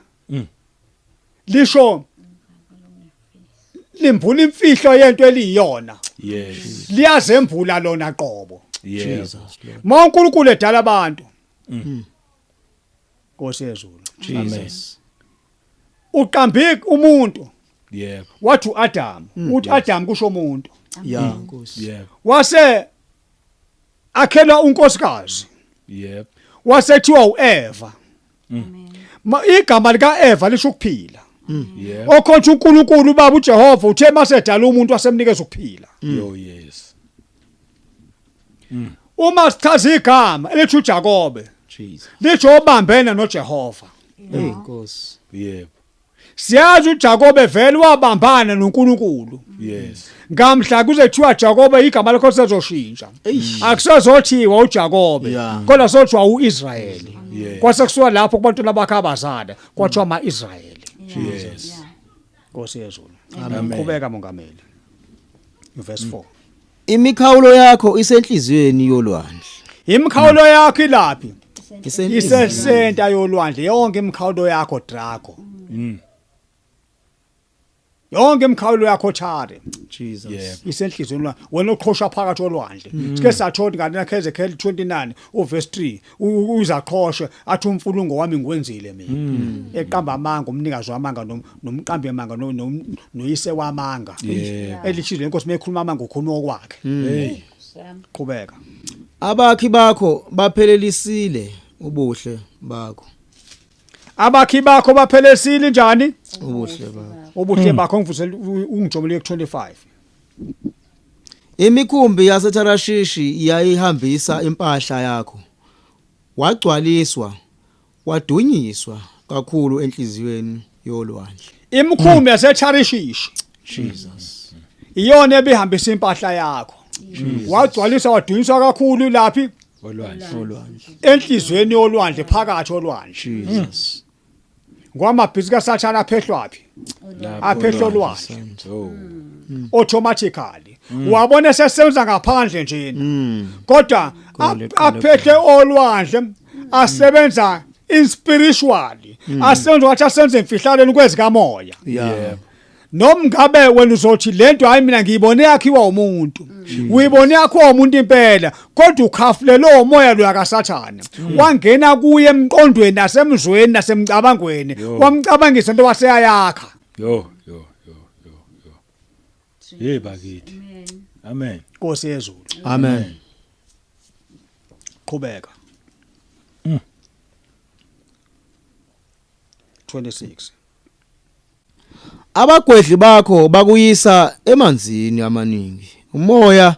lisho limbula imfihlo yento eliyona. Yes. Liyazembula lona qobo. Yebo. Jesus Lord. Ma uNkulunkulu edala abantu. Nkosi yezulu. Jesus. Uqambe umuntu Yebo. wathi uAdam, uthi Adam kusho umuntu. Ya Nkosi. Yebo. Wase akhelwa unkosikazi. Yebo. Wasethiwa uEva. Ma igama likaEva lisho ukuphila. Yebo. Okhonje uNkulunkulu ubaba uJehova uthe masedala umuntu wasemnikeza ukuphila. Yo yes. Uma sichaza igama elithi uJakobe Jesus. lisho obambene noJehova. Hey Nkosi. Yebo. Siyazi uJakobe vele wabambana noNkulunkulu. Yes. Ngamhla kuze kuthiwa Jakobe igama lakho lisezoshintsha. Akusezothiwa uJakobe Yeah. kodwa sothiwa uIsrayeli. Yes. Kwase kusuka lapho kubantwana bakhe abazala kwathiwa amaIsrayeli. Yes. Nkosi yezulu. Amen. Qhubeka mongameli. Verse 4. Imikhawulo yakho isenhliziyweni yolwandle. Imikhawulo yakho ilaphi? Isenhliziyweni. Isesenta yolwandle yonke imikhawulo yakho Drago. Yonke imikhawulo yakho Thare. Jesus. Yebo. Isenhlizweni lwa wena oqhosha phakathi olwandle. Sike sathola ngane kaHezekiel 29 uverse 3 uzaqhoshe athi umfulungo wami ngiwenzile mina. Eqamba amanga umnikazi wamanga nomqambi amanga noyise wamanga. Yebo. Elishilo inkosi mekhuluma amanga ukhuluma okwakhe. Hey. Qhubeka. Abakhi bakho baphelelisile ubuhle bakho. Abakhi bakho baphelesile njani? Ubuhle bakho. Ubuhle bakho ngivusela ungijomele ku25. Imikhumbi yaseTarashishi yayihambisa impahla yakho. Wagcwaliswa, wadunyiswa kakhulu enhliziyweni yolwandle. Imikhumbi yaseTharishishi Jesus. iyona ebihambisa impahla yakho. Wagcwalisa wadunyiswa kakhulu laphi Olwandle. Olwandle. enhlizweni yolwandle phakathi olwandle. Jesus. Ngwamabhizi kaSathana aphehlwaphi? Lapho. Aphehlwa olwandle Oh. automatically. Wabona sesenza ngaphandle nje. Kodwa Kole, kole, aphehle olwandle asebenza in spiritually. Asenza wathi asenze emfihlalweni kwezikamoya. Yeah. Noma ngabe wena uzothi lento hayi mina ngiyibone yakhiwa umuntu. Uyibone yakhiwa umuntu impela kodwa ukhafule lo moya lo kaSathane. Wangena kuye emqondweni nasemzweni nasemcabangweni. Yo. Wamcabangisa into waseyayakha. Yo yo yo yo yo. Hey bakithi. Amen. Nkosi yezulu. Amen. Qhubeka. 26. Abagwedli bakho bakuyisa emanzini amaningi. Umoya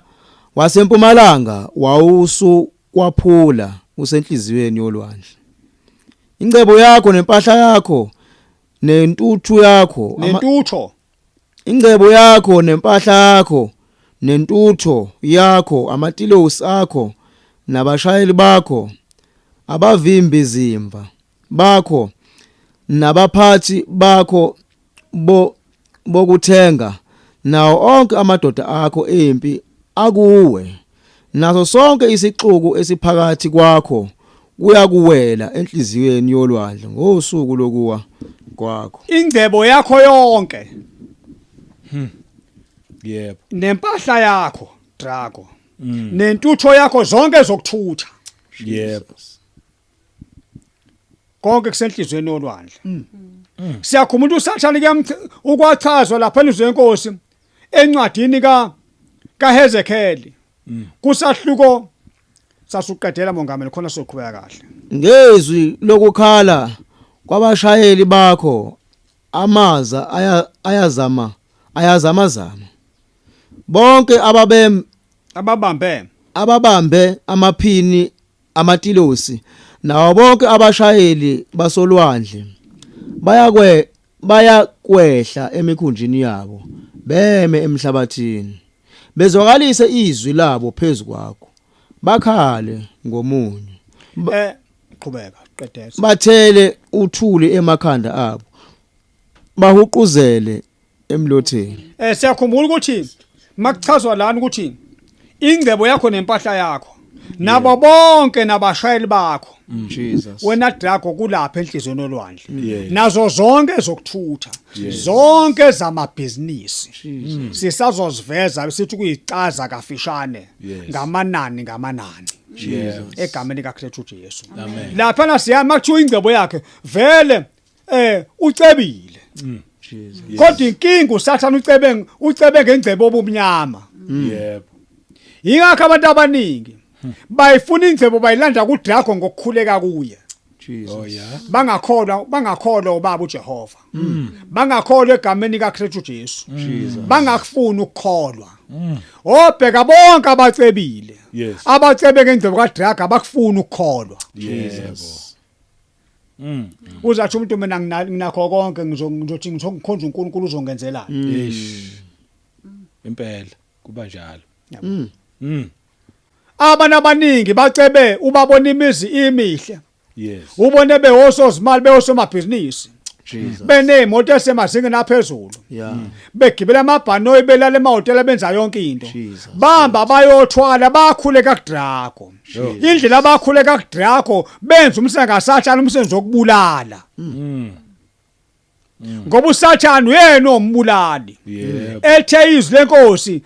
wasempumalanga wawusukwaphula usenhliziyweni yolwandle. Ingcebo yakho nempahla yakho nentuthu yakho Nentutho. Ingcebo yakho nempahla yakho nentutho yakho amatilosi akho nabashayeli bakho abavimbi zimva bakho nabaphathi bakho bo bokuthenga nawo onke amadoda akho empi akuwe naso sonke isixuku esiphakathi kwakho kuyakuwela enhliziyweni yolwandle ngosuku lokuwa kwakho. Ingcebo yakho yonke Yebo. nempahla yakho Drago. Nentutho yakho zonke zokuthutha. Yebo. Konke kusenhlizweni yolwandle. Siyakhumbula uSathane kuyamch ukwachazwa lapha elizweni lenkosi encwadini ka kaHezekiel. Kusahluko sasuqedela mongameli khona soqhubeka kahle. Ngezwi lokukhala kwabashayeli bakho amaza ayazama ayazamazama bonke ababe Ababambe ababambe amaphini amatilosi nawo bonke abashayeli basolwandle bayakwe bayakwehla emikhunjini yabo beme emhlabathini bezwakalise izwi labo phezulu kwakho bakhale ngomunyu qhubeka qedela. Bathele uthuli emakhanda abo bahuquzele emlotheni. Siyakhumbula ukuthi makuchazwa lana ukuthi ingcebo yakho nempahla yakho. Nabo bonke nabashayeli bakho. Jesus. Wena Drago kulapha enhlizweni olwandle. Yes. Nazo zonke ezokuthutha, zonke zamabhizinisi. Sisazoziveza sithi kuyicaza kafishane Yes. ngamanani ngamanani. Yebo. Egameni kaKristu Jesu. Amen. Lapha nasiyama kuthiwa ingcebo yakhe vele ucebile. Jesus. Kodwa inkinga uSathane ucebe ucebe ngengcebo obumnyama. Yebo. Yingakho abantu abaningi bayifuna ingcebo bayilanda kuDrago ngokukhuleka kuye. Jesus. Oh yeah. Bangakholwa bangakholwa ubaba uJehova. Bangakholwa egameni kaKristu Jesu. Jesus. Bangakufuni ukukholwa. Obheka bonke abacebile. Yes. Abacebe ngengcebo kaDrago abakufuni ukukholwa. Yebo. Uzathi umuntu mina nginakho konke ngizothi ngizokhonza uNkulunkulu uzongenzelani. Eish. Impela kuba njalo. Abantu abaningi bacebe ubabona imizi imihle. Yes. Ubone behosozimali behosomabhizinisi. Jesus. Benezimoto esemazingeni aphezulu. Yeah. Begibela amabhanoyi belala emahhotela benza yonke into. Jesus. Bamba bayothwala bakhuleka kuDrago. Indlela abakhuleka kuDrago benza umsebenzi kaSathane umsebenzi wokubulala. Ngoba uSathane uyena ombulali. Yebo. Ethe izwi lenkosi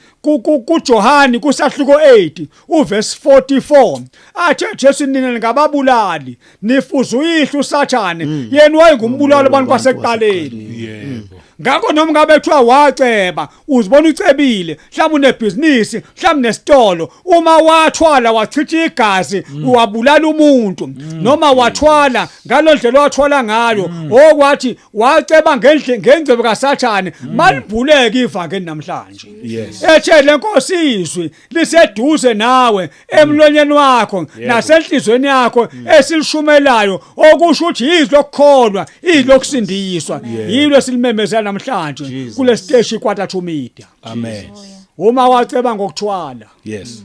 kuJohani kusahluko 8 uverse 44 athe Jesu nina ngababulali nifuza uyihlo uSathane yena wayengumbulali abantu kwasekuqaleni. Yebo. Ngakho noma ngabe kuthiwa waceba uzibona ucebile mhlawumbe unebhizinisi mhlawumbe nesitolo uma wathwala wachitha igazi wabulala umuntu noma wathwala ngalondlela wathwala ngayo okwathi waceba ngendle ngengcebo kaSathane malibhuleke ivangeli namhlanje. Yes. Ethe lenkosi izwi liseduze nawe emlonyeni wakho nasenhlizweni yakho esilishumelayo okusho ukuthi izwi lokukholwa izwi lokusindiswa yilo esilimemezela namhlanje kule siteshi Quarter Media. Amen. Uma waceba ngokuthwala Yes.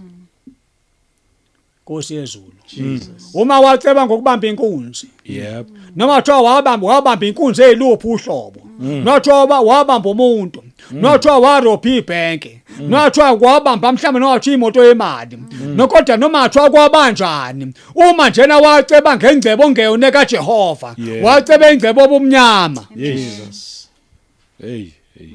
Nkosi yezulu. Jesus. Uma waceba ngokubamba inkunzi Yep. noma kuthiwa wabamba inkunzi eyiluphi uhlobo noma kuthiwa wabamba umuntu noma kuthiwa warobha ibhenki noma kuthiwa wabamba mhlawumbe noma kuthiwa imoto yemali nokodwa noma kuthiwa kwabanjani uma njena waceba ngengcebo ongeyona kaJehova Yeah. waceba ingcebo obumnyama. Jesus. Hey, hey.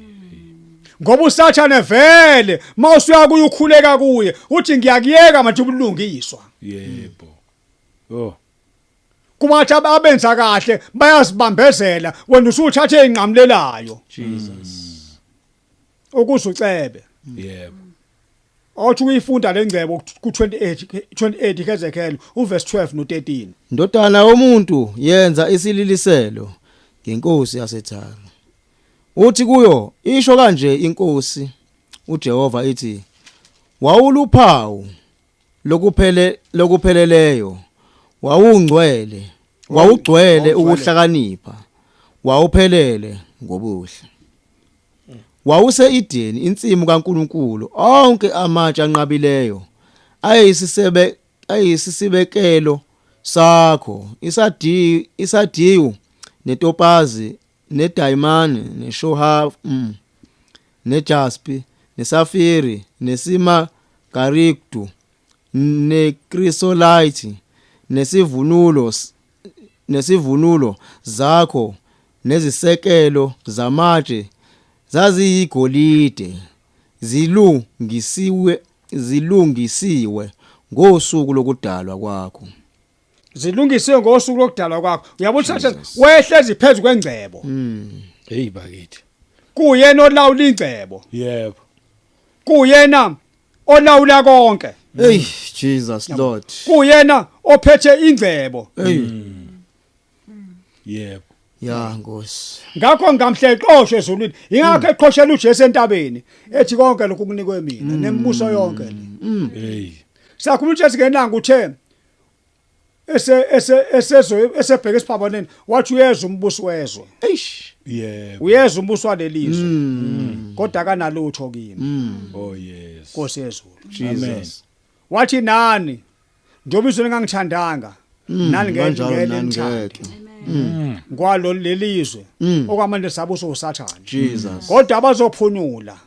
Ngoba uSathane vele mawusuya kuye ukhuleka kuye uthi ngiyakuyeka manje ubulungiswa. Yebo. Oh. Kubathi abenza kahle bayazibambezela wena usuthathe inqamlelayo Jesus. ukuze ucebe. Yebo. Awuthi uyifunda lengcebo ku28 28 Ezekiel uverse 12 no13. Ndodana yomuntu yenza isililiselo ngenkosi yaseThara. Uthi kuyo isho kanje inkosi uJehova ithi wawuluphawu lokuphele lokupheleleyo wawungcwele wawugcwele ukuhlakanipha wawuphelele ngobuhle. Wawuse Edeni insimu kaNkuluNkulu onke amatshe anqabileyo ayisisebe ayisisibekelo sakho isadiyu netopazi nedayimani neshoha nejaspi nesafiri nesima garigdu nekrisolite nesivunulo zakho nezisekelo zamatshe zaziyigolide zilungisiwe ngosuku lokudalwa kwakho. Zilungisiwe ngosuku lokudalwa kwakho. Uyabona uSathane wehlezi phezulu kwengcebo. Hey bakithi. Kuyena olawula ingcebo. Yebo. Kuyena olawula konke. Hey Jesus Lord. Kuyena ophethe ingcebo. Hey Yebo. ya Nkosi. Ngakho ngamhle eqoshwe ezulwini. Ingakho eqhoshela uJesu entabeni ethi konke lokhu kunikwe mina nemibuso yonke le. Hey. Sakhuluma uJesu ngenanga uthe ese ese esezo esebheke esiphambaneni wathi uyeza umbuso wezwe. Eish. Yebo. Uyeza umbuso walelizwe. Kodwa akanalutho kimi. Oh yes. Nkosi yezulu. Jesus. Wathi nani njengoba izwe lingangithandanga nani ngeke Kanjalo ngeke nani nithande. ngeke. Ngwalo lelizwe okwamanje sabuso uSathane. Jesus. Kodwa abazophunyula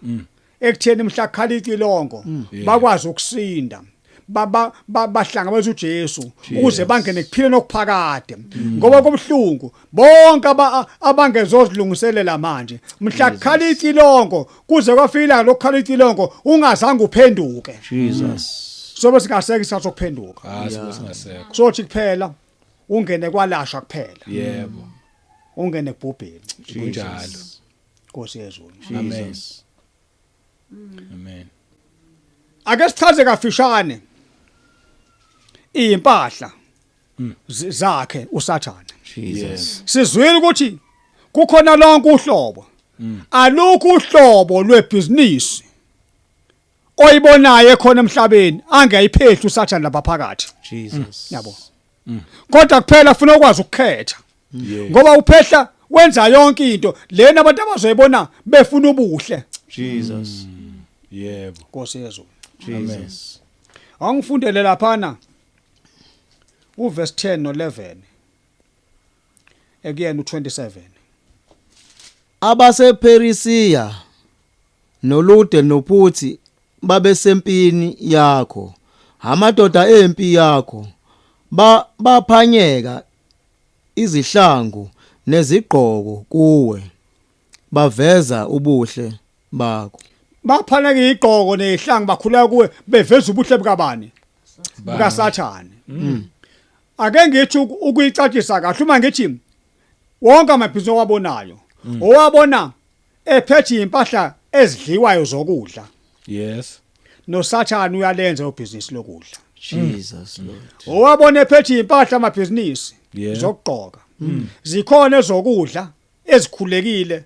ekutheni mhla kukhala icilongo bakwazi ukusinda. Bahlangabeza uJesu ukuze bangene kuphileni okuphakade, ngoba kubuhlungu bonke abangezozilungiselela manje mhla kukhala icilongo, kuze kwafika lokukhala icilongo ungazange uphenduke. Jesus. Sobe singaseke isikhathi sokuphenduka. Ah, sibe singasekho. Sothi kuphela ungene kwalashwa kuphela. Ungene kubhubheni. Kunjalo. Nkosi yezulu. Amen. Jesus. Amen. Ake sichaze kafishane impahla zakhe uSathane. Jesus. Sizwile ukuthi kukhona lonke uhlobo, alukho uhlobo lwebhizinisi oyibonayo ekhona emhlabeni angeyiphehli uSathane lapha phakathi. Jesus. Yabo, kodwa kuphela funa ukwazi ukukhetha, ngoba uphehla wenza yonke into lena abantu abazoyibona befuna ubuhle. Jesus. Nkosi yezulu. Jesus. Angifundele laphana uverse 10 no11 ekuyena u27. AbasePherisiya noLude noPhuthi babesempini yakho, amadoda empi yakho, ba baphanyeka izihlangu nezigqoko kuwe, baveza ubuhle bakho. Baphaneka igqoko nezihlangu, bakhuleka kuwe beveza ubuhle bukabani? BukaSathane. Ake ngithi ukuyicacisa kahle, uma ngithi wonke amabhizinisi owabonayo, owabona ephethe impahla ezidliwayo zokudla, noSathane uyalenza ubhizinisi lokudla. Jesus Lord. Owabona ephethe impahla amabhizinisi zokugqoka, zikhona ezokudla ezikhulekile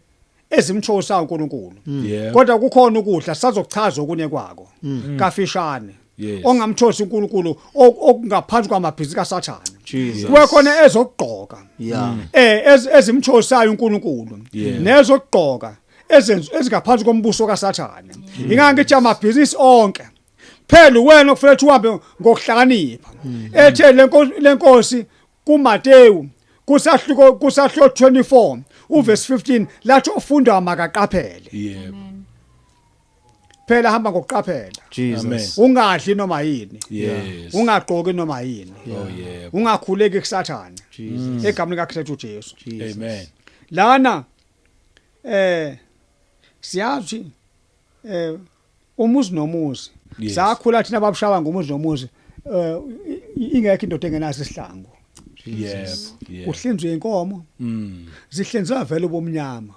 ezimthokozisayo uNkulunkulu, kodwa kukhona ukudla, sazokuchaza okunye kwako kafishane, ongamthosi uNkulunkulu, okungaphansi kwamabhizinisi kaSathane. Jesus. Kuba khona ezokugqoka ezimthokozisayo uNkulunkulu, nezokugqoka ezenzu ezingaphansi kombuso kaSathane. Ingeke ngithi amabhizinisi onke, phela wena okufanele uhambe ngokuhlakanipha. Ethe lenkosi kuMateyu kusahluko 24 uverse 15, lathi ofunda makaqaphele. Phela hamba ngokuqaphela. Jesus. Ungadli noma yini, ungagqoki noma yini, Oh yebo. ungakhuleki kuSathane. Jesus. Egameni likaKristu uJesu. Jesus. Amen. Lana siyazi umuzi nomuzi, sakhula thina babushawa ngomuzi nomuzi, ingekho indoda engenaso isihlangu. Yebo. Kuhlinzwe inkomo, zihlinzwa vele ubumnyama.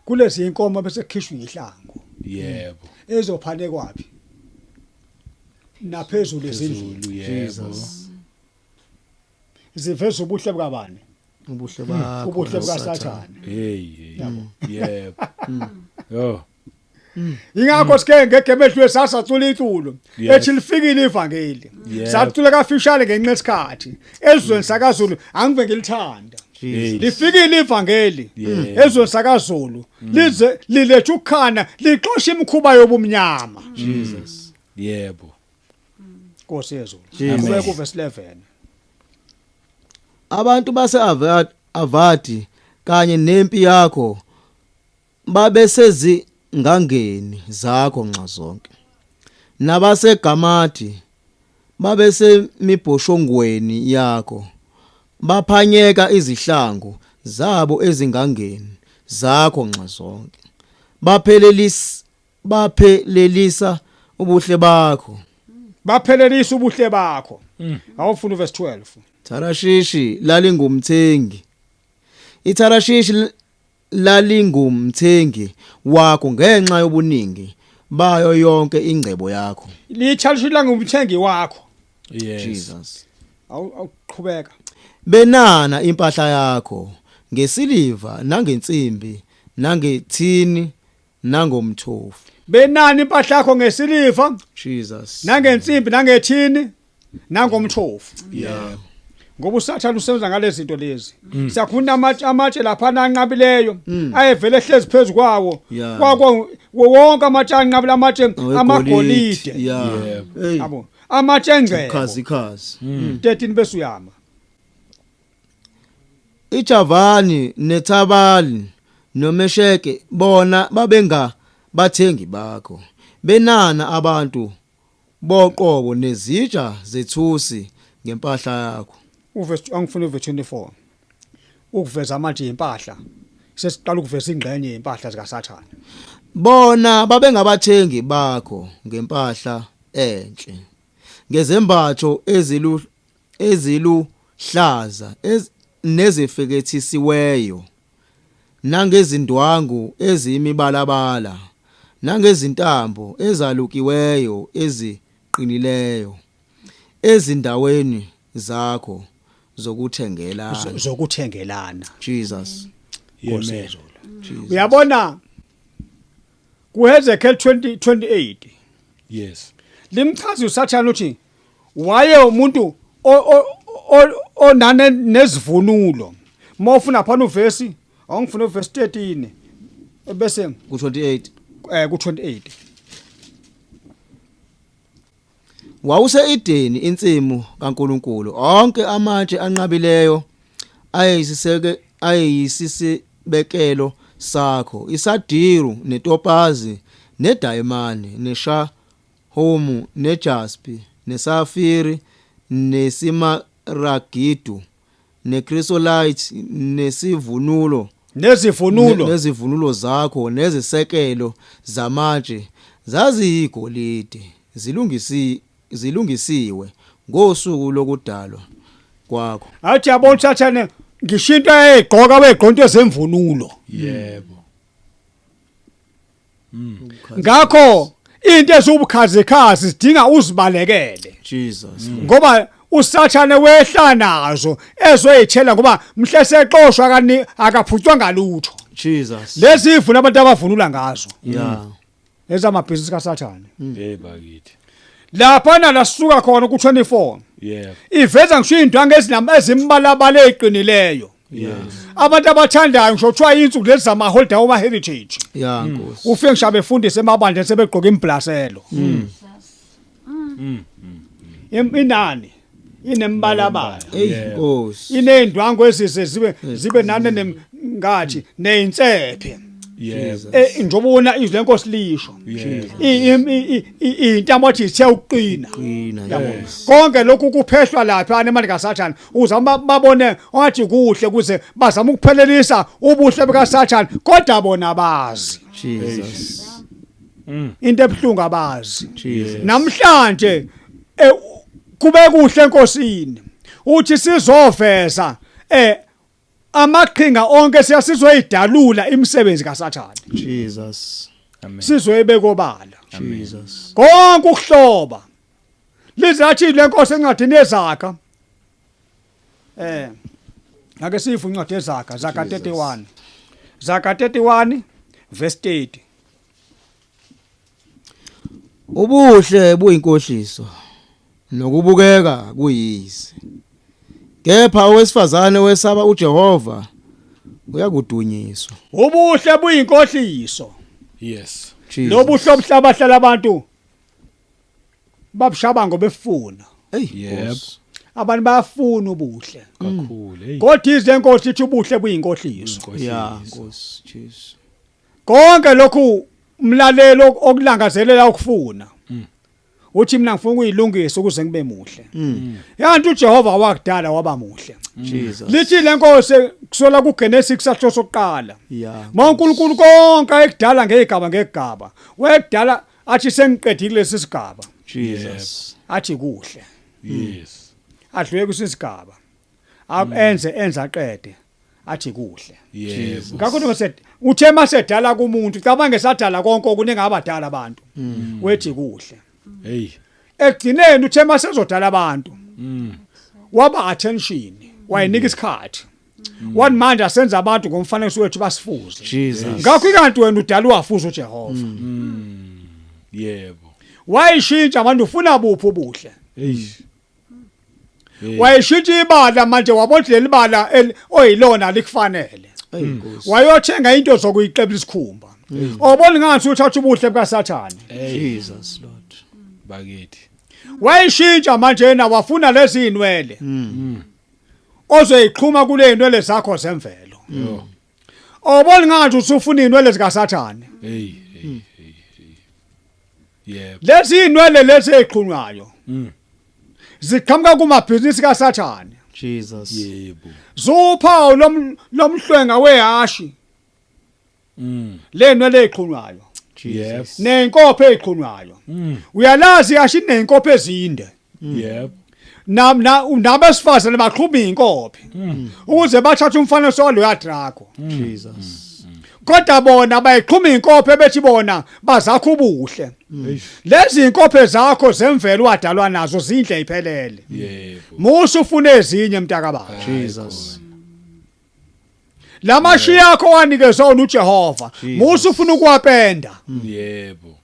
Kulezi inkomo bese kukhishwa ihlangu ezophanekwa kwaphi naphezulu ezindlini. Zulu, yebo. Ziveza ubuhle bukabani? Ubuhle bakho. Ubuhle bukaSathane. Hey, hey. Yebo. Yo. Ingakho sike ngegeme edlule sasacula iculo ethi lifikile ivangeli. Sacula kafishane ngenxa yesikhathi ezweni sakaZulu, angive ngilithanda. Hey. Lifikile ivangeli ezweni sakaZulu, lize lilethe ukukhana, lixosha imikhuba yobumnyama. Jesus. Nkosi yezulu. Jesus. Qhubeka kuverse 11. Abantu base Avadi kanye nempi yakho babesezingangeni zakho nxa zonke, nabaseGamadi babesemibhoshongweni yakho, baphanyeka izihlangu zabo ezingangeni zakho nxa zonke, baphelelisa ubuhle bakho. Baphelelisa ubuhle bakho. Awufuna uverse 12. Tarashishi lalingumthengi. ITarashishi lalingumthengi wakho ngenxa yobuningi bayo yonke ingcebo yakho. Lithalishila ngumthengi wakho. Jesus. Awuqhubeka. Benana impahla yakho ngesiliva nangensimbi nangethini nangomthofu. Benani impahla yakho ngesiliva, Jesus. nangensimbi, nangethini, nangomthofu. Ngoba uSathane usebenza ngalezi zinto lezi. Siyakhuna amatshe lapha anqabileyo ayevele ehlezi phezulu kwawo. Kwakwo wonke amatshe anqabile, amatshe amagolide. Hey. Yabo, amatshe engcebo. Khazi khazi. 13 bese uyama. IJavani neThabali noMesheke bona babenga bathengi bakho, benana abantu boqobo nezitsha zethusi ngempahla yakho. Uvesi angifuna uvesi 24. Ukuveza manje impahla. Sesiqala ukuveza ingxenye yempahla zikaSathane. Bona babengabathengi bakho ngempahla enhle, ngezembatho eziluhlaza nezifekethisiweyo, nangezindwangu eziyimibalabala, nangezintambo ezalukiweyo eziqinileyo, ezindaweni zakho zokuthengelana. Zokuthengelana. Jesus. Nkosi Amen. yezulu. Uyabona kuHezekiel 20:28 Yes. limchaza uSathane uthi waye umuntu onane nezivunulo. Mawufuna phana uvesi, awungifuna uvesi 13 bese Ku28. Ku28. Wawuse-Edeni, insimu kaNkuluNkulu. Onke amatshe anqabileyo ayeyisisibekelo sakho, isadiru netopazi nedayimani neshahomu nejaspi nesafiri nesimaragidu necrisolite nesivunulo Nezivunulo. Nezivunulo zakho nezisekelo zamatshe zaziyigolide, zilungisiwe ngosuku lokudalwa kwakho. Athi yabona uSathane ngisho into ayegqoka, wegqoka into ezemvunulo. Ngakho into eziwubukhazikhazi zidinga uzibalekele. Jesus. Ngoba uSathane wehla nazo ezoyithela, ngoba mhle sexoshwa kani akaphucwa ngalutho. Jesus. Lezi ivuna abantu abavunula ngazo ezamabhizinisi kaSathane. Hey bakithi. Lapha la sisuka khona ku24 iveza ngisho indwangu ezinama ezimbalabala eziqinileyo. Abantu abathandayo ngisho kuthiwa insuku lezi zama holiday oma heritage. Yeah, Nkosi. Ufike ngisho abefundisi emabandleni sebegqoka imblaselo. Inani inembalabala. Hey Nkosi. Ineyindwangu ezise zibe nane ngathi neyinsephe. Njengoba ubona izwi lenkosi lisho. Intamo athi ithe ukuqina. Qina. Yabo. Yes. Konke lokhu kuphehlwa lapha nemali kaSathane uzama babone ongathi kuhle kuze bazama ukuphelelisa ubuhle bukaSathane, kodwa bona abazi. Jesus. Into ebuhlungu abazi. Jesus. Namhlanje kube kuhle enkosini uthi sizoveza amaqhinga onke, siyasizoyidalula imisebenzi kaSathane. Jesus. Amen. Sizoyibekobala. Jesus. Konke ukuhloba lizathi lenkosi encwadini yeZaga, ake sifu incwadi yeZaga, Zaga 31, Zaga 31 verse 30. Ubuhle buyinkohliso nokubukeka kuyize. Kepha owesifazane wesaba uJehova uyakudunyiswa. Ubuhle buyinkohliso. Jesus. Lobuhle obuhlabahlala abantu babushabango befuna. Hey Yebo. Nkosi. Abantu bayafuna ubuhle. Kakhulu. Hey. Kodwa izwi lenkosi lithi ubuhle buyinkohliso. Yeah, Nkosi. Jesus. Konke lokhu umlalelo okulangazelela ukufuna, uthi mina ngifuna ukuyilungisa ukuze ngibe muhle, yanti uJehova wakudala waba muhle. Jesus. Lithi lenkosi kusola kuGenesis sahlo sokuqala, Ma uNkulunkulu konke ayekudala ngezigaba ngegaba, wayekudala athi sengiqedile lesi sigaba. Jesus. Athi kuhle. Adlule kusisigaba, enze enza aqede, athi kuhle. Ngakho nje uthe masedala kumuntu, cabange sadala konke okuningi abadala abantu, wethi kuhle. Hey. Ekugcineni uthe masezodala abantu, waba attention, wayinika isikhathi, wathi manje asenza abantu ngomfanekiso wethu basifuze. Jesus. Ngakho ikanti wena udala wafuza uJehova. Wayishintsha manje, ufuna buphi ubuhle? Hey. Hey. Wayishintsha ibala manje, wabona leli bala oyilona likufanele. Hey Nkosi. Wayothenga into zokuyiqebula isikhumba, obona ngathi uthatha ubuhle bukaSathane. Jesus Lord. Bakithi. Wayishintsha manje yena, wafuna lezi inwele ozoyiqhuma kule inwele zakho zemvelo. Yo. Obona ngathi usufuna inwele zikaSathane. Hey, hey, hey, hey. Yebo. Lezi inwele lezi eziqhunywayo ziqhamuka kumabhizinisi kaSathane. Jesus. Yebo. Zuphawu lomhlwenga wehashi. Le nwele eziqhunywayo. Jesus. Nezinkophe eziqhunywayo. Uyalazi ihashi nezinkophe ezinde. Yebo. Nam nabesifazane baqhuma izinkophe. Ukuze bathathe umfanekiso waloya drago. Jesus. Kodwa bona bayiqhuma inkophe bethi bona bazakha ubuhle. Lezi inkophe zakho zemvelo wadalwa nazo zinhle iphelele. Yebo. Musa ufuna ezinye mntakababa. Jesus. Lamashiya akho wanikezwa uJehova. Musa ufuna ukuwapenda. Yebo.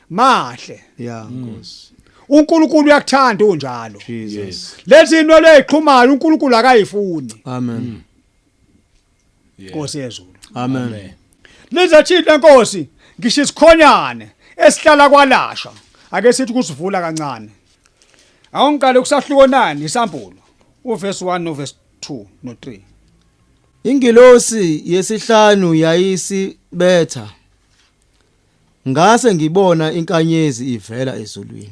Mahle. Yeah, Nkosi. uNkulunkulu uyakuthanda unjalo. Jesus. Lezi inwele eziqhumayo uNkulunkulu akayifuni. Amen. Nkosi yezulu. Amen. Lize lenkosi ngisho isikhonyane esihlala kwalasha. Ake sithi kusivula kancane. Awungiqale kusahluko 9 isambulo. Uverse 1 noverse 2 no3. Ingilosi yesihlanu yayisibetha. Ngase ngibona inkanyezi ivela ezulwini.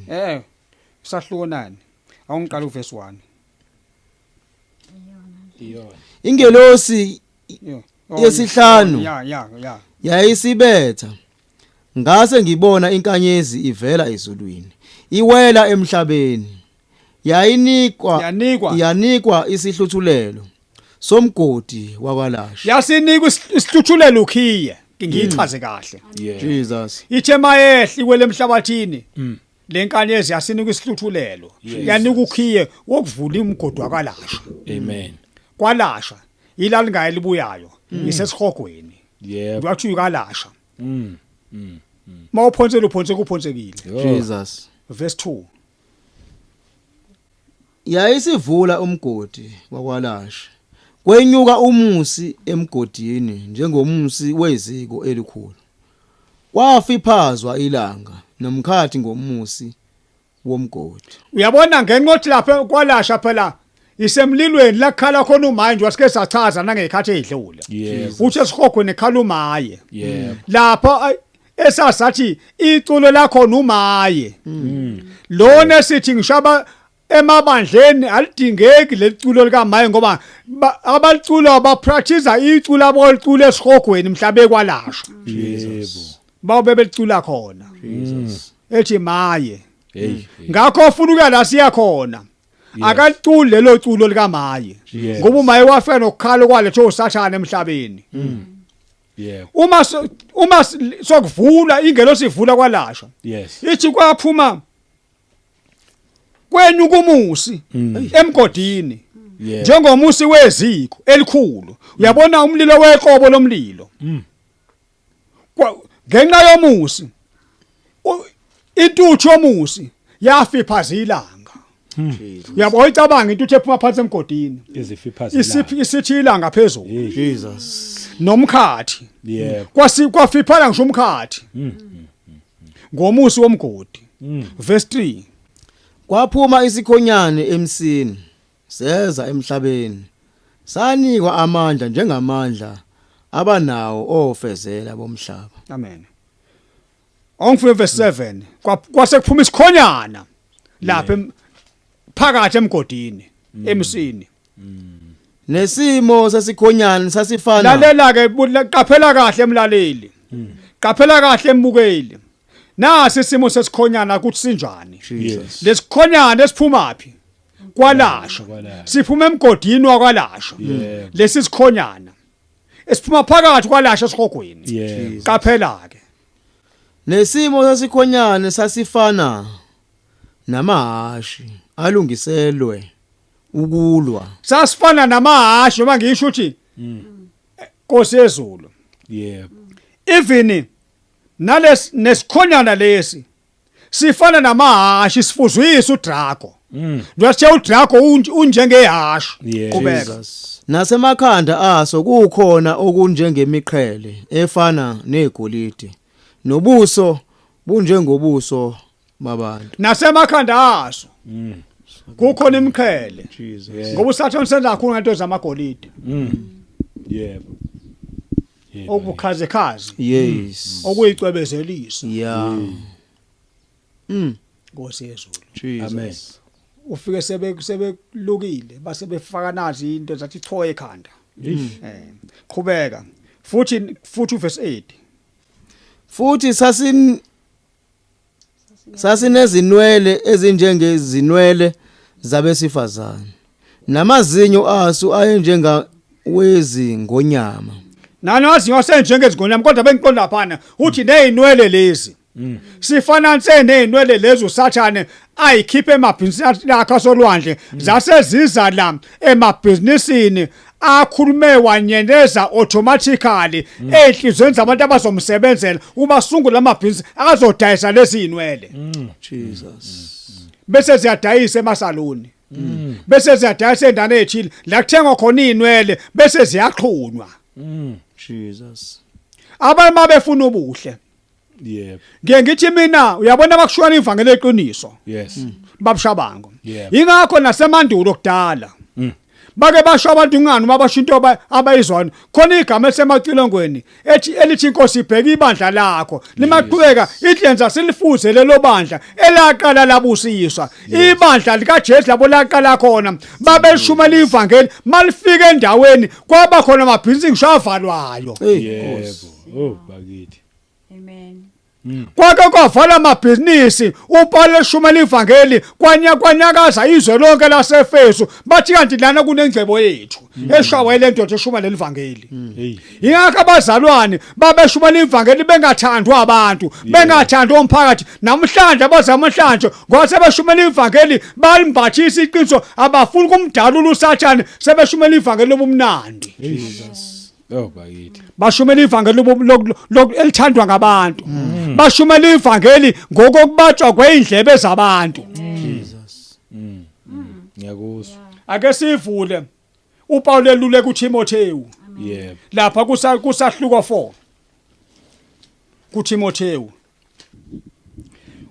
Isahluko 9. Awungiqale uverse 1. Iyona. Ingelosi Yeah. Yesihlanu. Ya. yayisibetha. Ngase ngibona inkanyezi ivela ezulwini. Iwela emhlabeni. Yayinikwa Yanikwa. yanikwa isihluthulelo somgodi wakwalasha. Yasinikwa isihluthulelo ukhiye. Ngiyichaze kahle. Yeah. Jesus. Ithe mayehli kwele emhlabathini. Lenkanyezi yasinika isihluthulelo. Yanika ukhiye wokuvula umgodi wakwalasha. Amen. Kwalasha ila lingaye libuyayo isesihogweni. Yebo. Kwathiwa kalasha. Mawuphonsela uphonse kuphonsekile. Jesus. Verse 2. Yayisivula umgodi wakwalasha. Kwenyuka umusi emgodini njengomusi weziko elikhulu. Kwafiphazwa ilanga nomkhathi ngomusi womgodi. Uyabona ngenxa lapha kwalasha phela isemlilweni lakhala khona umaye wasike sachaza nangekhathi ezidlule. Yebo. Uthi esihogweni ekhala umaye. Yebo. Lapha esasathi iculo lakho umaye. Lona sithi ngishaba emabandleni alidingeki leliculo likaMaye ngoba abaliculo ba practice iculo abalicula esihogweni mhlabe kwalasha. Yebo. Babe belicula khona. Jesus. Ethi maye. Hey. Ngakho ufuna ukuya la siya khona. Akaliculi lelo culo likaMaye. Yes. Ngoba uMaye wafika nokukhala kwaletho uSathane emhlabeni. Yebo. Uma sokuvula ingelosi ivula kwalasha. Yes. Ithi kwaphuma kwenyuka umusi emgodini. Yebo. Njengomusi weziko elikhulu. Uyabona umlilo weqobo lomlilo. Ngenxa yomusi intuthu yomusi yafiphaza ilanga. Uyabo uyicabanga intuthu ephuma phansi emgodini. Izifiphaza. Isiphi isithi ilanga phezulu. Jesus. Nomkhathi. Yebo. Kwafiphala ngisho umkhathi. Ngomusi womgodi. Verse 3. Kwaphuma isikhonyane emsini seza emhlabeni. Sanikwa amandla njengamandla abanawo ofezela bomhlaba. Amen. Awungifike verse 7 kwase kuphuma isikhonyana lapha phakathi emgodini emsini. Nesimo sesikhonyane sasifana. Lalela ke qaphela kahle emlaleli. Qaphela kahle embukeli. Nasi isimo sesikhonyana ukuthi sinjani. Jesus. Lesikhonyana esiphuma phi? Kwalasha. Kwalasha. Siphuma emgodini wakwalasha. Yebo. Lesi sikhonyana esiphuma phakathi kwalasha esihogweni. Yebo. Qaphela ke. Nesimo sesikhonyane sasifana namahashi alungiselwe ukulwa. Sasifana namahashi noma ngisho ukuthi Nkosi yezulu. Yebo. Even nales nesikhonyana lesi sifana namahashi sifuzwisa uDrago. Njengoba uDrago unjengehashi. Yes. Qhubeka. Nasemakhanda aso kukhona okunjengemiqhele efana negolide nobuso bunjengobuso babantu. Nasemakhanda aso kukhona imiqhele. Jesus. Ngoba uSathane usenza kakhulu ngento zamagolide. Yebo. Yebo. Okubukhazikhazi, Yes. okuyicwebezelisa. Yeah. Nkosi yezulu. Amen. Jesus. Ufike sebe sebelukile base befaka nazi into zathi cho ekhanda. Qhubeka futhi uverse 8. Futhi sasinezinwele ezinjengezinwele zabesifazane, namazinyo aso ayenjenga wezingonyama. Nanazi wasenjengezingonyama, kodwa bengiqonda phana uthi nezinwele lezi sifana nse nezinwele lezi uSathane ayikhiphe emabhizinisini akhe asolwandle, zase ziza la emabhizinisini akhulume wanyeneza automatically enhlizweni zabantu abazomsebenzela ubasungula amabhizinisi azodayisa lezi zinwele. Jesus. Bese ziyadayisa emasaluni, bese ziyadayisa endaweni ethile la kuthengwa khona izinwele, bese ziyaxhunywa. Jesus. Abanye mabefuna ubuhle, ngiye ngithi mina, uyabona, bakushwana ivangeli eqiniso, babushabango. Ingakho nasemandulo kudala bake basho abantu ngani uma basho into abayizwana khona igama elisemacilongweni ethi elithi inkosi ibheka ibandla lakho limaqhubeka idlenza silifuze lelo bandla elaqala labusiswa, ibandla likaJesu labo laqala khona babeshumela ivangeli, malifika endaweni kwaba khona amabhizinisi ngisho avalwayo. Hey. Yebo. Oh bakithi. Amen. Kwake kwavala amabhizinisi uPaul eshumela ivangeli, kwanya kwanyakaza izwe lonke laseFesu, bathi kanti lana kunengcebo yethu eshawa le ndoda eshuma lelivangeli. Hey. Ingakho abazalwane babeshumela ivangeli bengathandwa abantu, bengathandwa umphakathi. Namhlanje abazamhlanje ngoba sebeshumela ivangeli balimbathisa iqiniso, abafuni kumdalula uSathane, sebeshumela ivangeli lobumnandi. Jesus. Oh bakithi. Bashumela ivangeli elithandwa ngabantu, bashumela ivangeli ngokokubatshwa kweindlebe zabantu. Jesus. Ngiyakuzwa. Ake sivule uPaul eluleka uTimotheu lapha kusahluko 4 kuTimotheu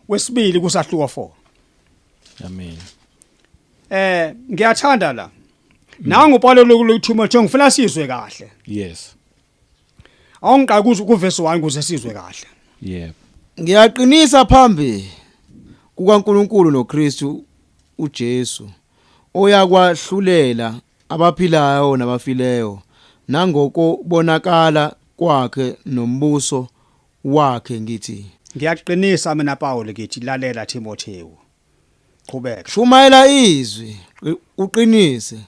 wesibili, kusahluko 4. Amen. Ngiyathanda la nangu uPaul eluleka uTimotheu, ngifuna sizwe kahle. Awungiqala kuze kuverse 1 kuze sizwe kahle. Ngiyaqinisa phambi kukaNkuluNkulu noKristu uJesu oyakwahlulela abaphilayo nabafileyo nangokubonakala kwakhe nombuso wakhe, ngithi: Ngiyaqinisa mina Paul ngithi, lalela Timotheu, qhubeka. Shumayela izwi, uqinise,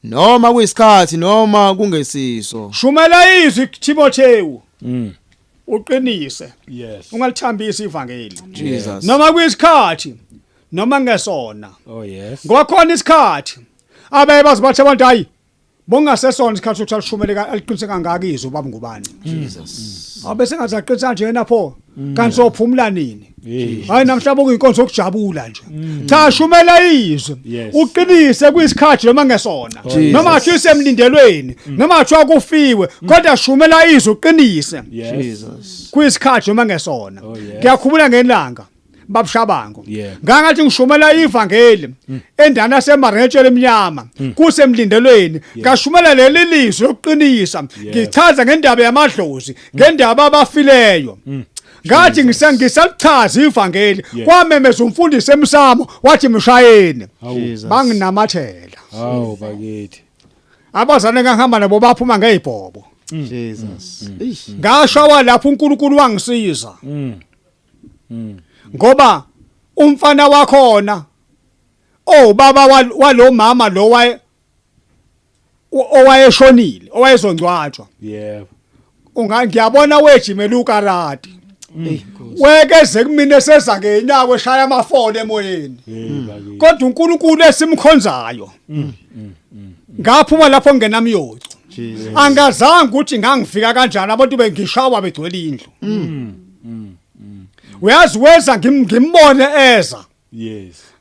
noma kuyisikhathi noma kungesiso. Shumela izwi Timotheu, uqinise, ungalithambisi ivangeli, Jesus. noma kuyisikhathi noma ngesona. Oh yes. Ngoba khona isikhathi abaye bazi bathi abantu, hayi, bongasesona isikhathi sokuthi alishumele aliqinise kangaka izwi ubaba ngubani. Jesus. Abe sengathi aqinisa nje yena pho, kanti sophumula nini? Hey. Hayi, namhlanje kuyinkonzo yokujabula nje. Cha, shumela izwi, uqinise kuyisikhathi noma ngesona, Jesus. noma kuthiwa isemlindelweni, noma kuthiwa kufiwe, kodwa shumela izwi uqinise Jesus. kuyisikhathi noma ngesona. Oh, yes. Ngiyakhumula ngelanga babushabango, ngangathi ngishumela ivangeli endana yaseMarentshele eminyama kusemlindelweni, ngashumela leli lizwi lokuqinisa, ngichaza ngendaba yamadlozi, ngendaba abafileyo. Ngathi ngisalichaza ivangeli, kwamemeza umfundisi emsamo wathi mshayeni. Jesus. Banginamathela. Hawu bakithi. Abazane ngahamba nabo baphuma ngezibhobo. Jesus. Eish. Ngashawa lapho, uNkulunkulu wangisiza ngoba umfana wakhona, oh baba walo mama lo waye owayeshonile owayezongcwatshwa, unga ngiyabona wejimela ukarati. Hey Nkosi. Wekeze kumina eseza ngenyawo eshaya amafoni emoyeni. Hey bakithi. Kodwa uNkulunkulu esimkhonzayo, ngaphuma lapho ngingenamyocu. Jesus. Angazange ukuthi ngangifika kanjani, abantu bengishawa begcwele indlu. Uyazi weza ngimbone eza,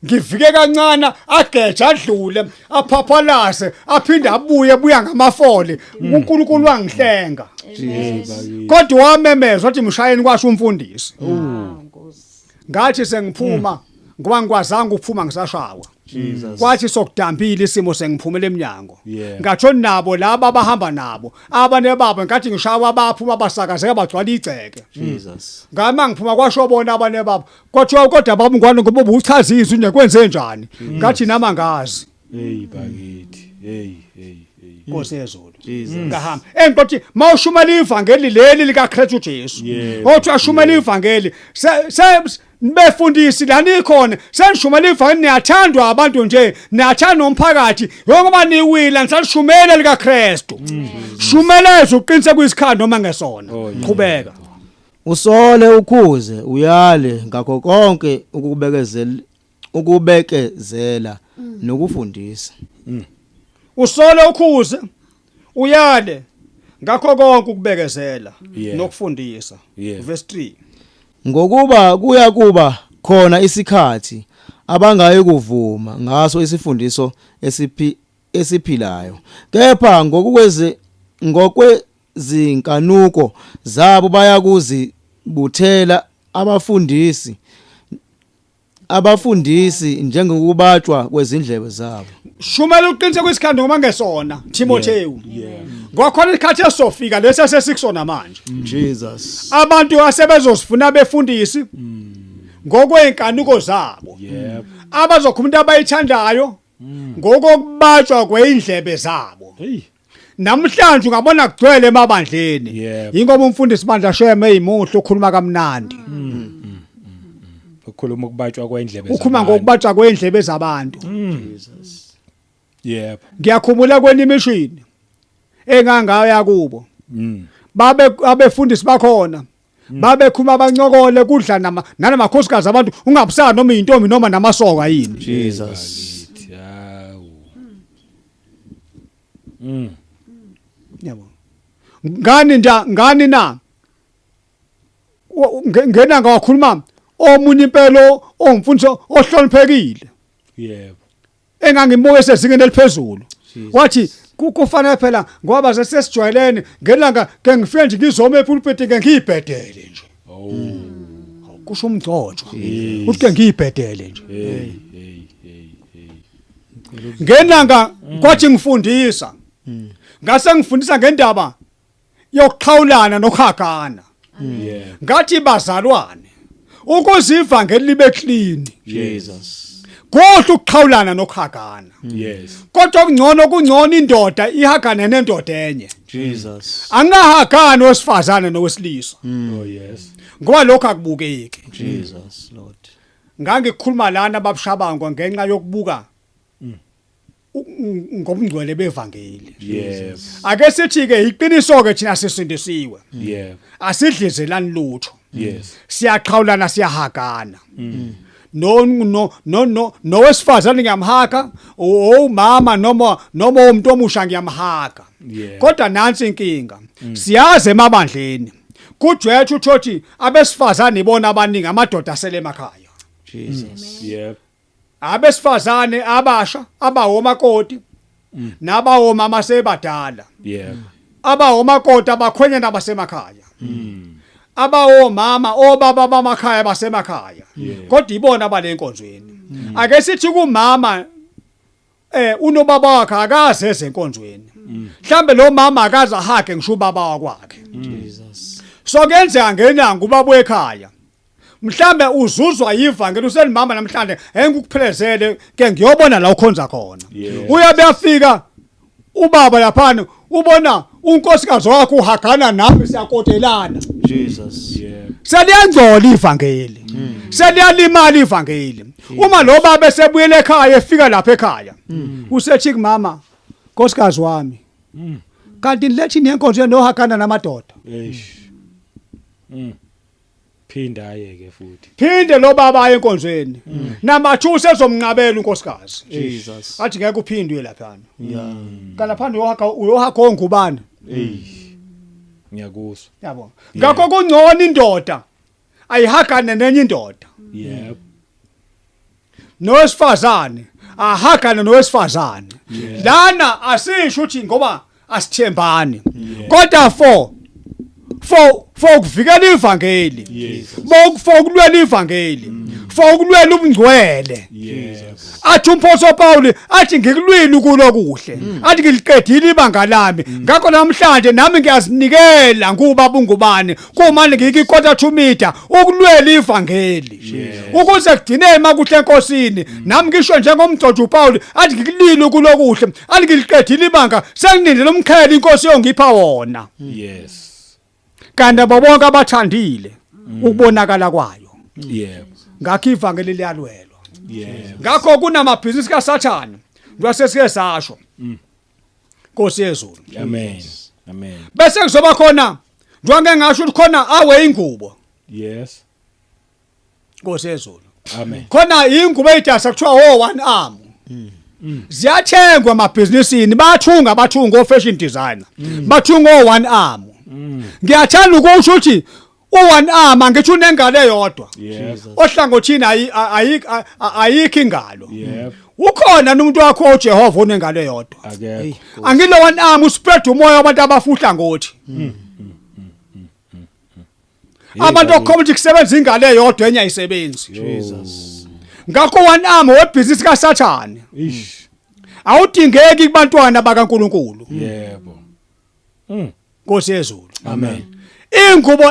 ngivike kancane, ageja adlule, aphaphalaze, aphinde abuye, buya ngamafole. uNkulunkulu wangihlenga. Hey bakithi. Kodwa wamemeza wathi mshayeni, kwasho umfundisi. Nkosi. Ngathi sengiphuma, ngoba ngikwazanga ukuphuma ngisashawa. Jesus. Kwathi sokudambile isimo sengiphumela emnyango. Yeah. Ngatho nabo laba abahamba nabo, abane babo ngathi ngishawa baphuma basakazeka bagcwala igceke. Jesus. Ngama ngiphuma kwasho bona abane babo. Kwathiwa kodwa baba ngwane ngoba ubuchaza izwi nje kwenze njani? Ngathi nama ngazi. Hey bakithi. Hey hey hey. Nkosi yezulu. Jesus. Ngahamba. Engixothi mawushumela ivangeli leli lika Kristu Jesu. Yebo, Othi ashumela ivangeli se se- befundisi la nikhona senishumela ivangeli niyathandwa abantu nje niyathanda umphakathi ngoba niwila nisashumela lika Kristu. Shumeleza uqinise kuyisikhathi noma ngesona. Oh, yebo. Qhubeka. Usole ukhuze uyale ngakho konke ukubekezela ukubekezela nokufundisa. Usole ukhuze uyale ngakho konke ukubekezela Yeah. nokufundisa. Yeah. Verse 3. Ngokuba kuya kuba khona isikhathi abangayi kuvuma ngaso isifundiso esiphi esiphilayo kepha ngokukweze ngokwezinkanuko zabo bayakuzibuthela abafundisi abafundisi njengokubatshwa kwezindlebe zabo. Shumela uqinise kwisikhandi noma ngesona Timotheo. Yeah. Ngokhona isikhathi esofika lesi esesikusona manje. Jesus. Abantu asebezosifuna befundisi ngokwenkanuko zabo. Yebo. Abazokhuluma into abayithandayo ngokokubatshwa kweindlebe zabo. Hey. Namhlanje ungabona kugcwele emabandleni. Yebo. Ingoba umfundisi bandla sheme eyimuhle ukhuluma kamnandi. Ukhuluma ukubatshwa kwendlebe Ukhuluma zabantu. ngokubatshwa kweindlebe zabantu. Jesus. Yebo. Ngiyakhumbula kwenye imishini engangaya kubo. Babe abefundisi bakhona babekhuluma bancokole kudla nama nalamakhosikazi abantu ungabusana noma intombi noma namasoka yini. Jesus. Bakithi, hawu. Yabo. Ngani nja ngani na? Ngena ngawakhuluma omunye impela ongumfundisi ohloniphekile Yebo. engangimbuke sezingeni eliphezulu. Wathi kufanele phela ngoba sesijwayelene ngelanga ke ngifike nje ngizome epulpit ke ngiyibhedele nje. Oh. Kusho umgcotshwa. Uthi ke ngiyibhedele nje. Hey hey hey hey. Ngelanga kwathi ngifundisa. Ngase ngifundisa ngendaba yokuxhawulana nokuhagana. Yebo. Ngathi bazalwane ukuze ivangeli libe clean Jesus. kuhle ukuxhawulana nokuhagana. Yes. Kodwa kungcono kungcono indoda ihagane nendoda enye. Jesus. Angahagani owesifazane nowesilisa Oh yes. ngoba lokho akubukeki. Jesus Lord. Ngangikhuluma lana babushabangwa ngenxa yokubuka ngobungcwele bevangeli. Yebo. Ake sithi ke iqiniso ke thina sisindisiwe. Yebo. Asidlizelani lutho. Yes. Siyaqhawulana siyahagana. No no no no nowesifazane ngiyamhaga, owumama noma noma umuntu omusha ngiyamhaga. Yeah. Kodwa nansi inkinga. Siyazi emabandleni. Kujwethu uthothi abesifazane ibona abaningi amadoda asele emakhaya. Jesus. Yebo. Abesifazane abasha abawomakoti nabawomama sebadala. Yebo. Abawomakoti abakhwenyana basemakhaya. Abawomama obaba bamakhaya basemakhaya. Kodwa ibona abalenkonzweni. Ake sithi kumama unobaba wakhe akaze ezenkonzweni. Mhlambe lo mama akaze ahage ngisho ubaba wakwakhe. Jesus. So kuyenzeka ngenyanga ubaba wekhaya. Mhlambe uzuzwa yivangeli uselimama namhlanje engikuphelezele ke ngiyobona la ukhonza khona. Yes. Uyabe afika ubaba laphana ubona unkosikazi wakho uhagana nami siyakotelana. Jesus. Yebo. Seliyangcola ivangeli. Seliyalimala ivangeli. Uma lo baba esebuyele ekhaya efika lapha ekhaya. Usethi kumama nkosikazi wami. Kanti nilethi nenkonzo nohagana namadoda. Eish. Phinda ayeke futhi. Phinde lo baba aye enkonzweni. Namathusa ezomnqabela unkosikazi. Jesus. Athi ngeke uphinde uye laphana. Yeah. Kanti phanda uyohaka uyohaka ongubani? Hey. Ngiyakuzwa. Yabo. Ngakho kungcono indoda ayihagane nenye indoda. Yebo. Nowesifazane ahagane nowesifazane. Lana asisho ukuthi ngoba asithembani. Kodwa for for for ukuvikela ivangeli. Yes. For ukulwela ivangeli. For ukulwela ubungcwele. Athi umphoso Paul athi ngikulwile ukulo kuhle. Athi ngiliqedile ibanga lami. Ngakho namhlanje nami ngiyazinikela ngubaba ungubani. Kumanje ngikikota 2 meter ukulwela ivangeli. Ukuze kugcine makuhle enkosini. Nami ngisho njengomgcojo uPaul athi ngikulile ukulo kuhle. Athi ngiliqedile ibanga sengilindele umqhele inkosi yongipha wona. Kanti abo bonke abathandile ukubonakala kwayo. Ngakho ivangeli liyalwelwa. Ngakho kunamabhizinisi kaSathane. Njengoba sasho. Nkosi yezulu. Amen. Amen. Bese kuzoba khona njengoba ngeke ngasho ukuthi khona awe ingubo. Nkosi yezulu. Amen. Khona ingubo eyidasa kuthiwa oh one arm. Ziyathengwa emabhizinisini bathunga bathunga o fashion designer. Bathunga o one arm. Ngiyathanda ukusho ukuthi u one arm angithi unengalo eyodwa. Ohlangothini ayikho ingalo. Ukhona umuntu wakho uJehova onengalo eyodwa. Akekho. Angilo one arm uspread umoya wabantu abafuhla ngothi. Abantu okukhomba ukuthi kusebenza ingalo eyodwa enye ayisebenzi. Jesus. Ngakho one arm webhizinisi kaSathane. Ish. Awudingeki kubantwana bakaNkuluNkulu. Yebo. Nkosi yezulu. Amen. Ingubo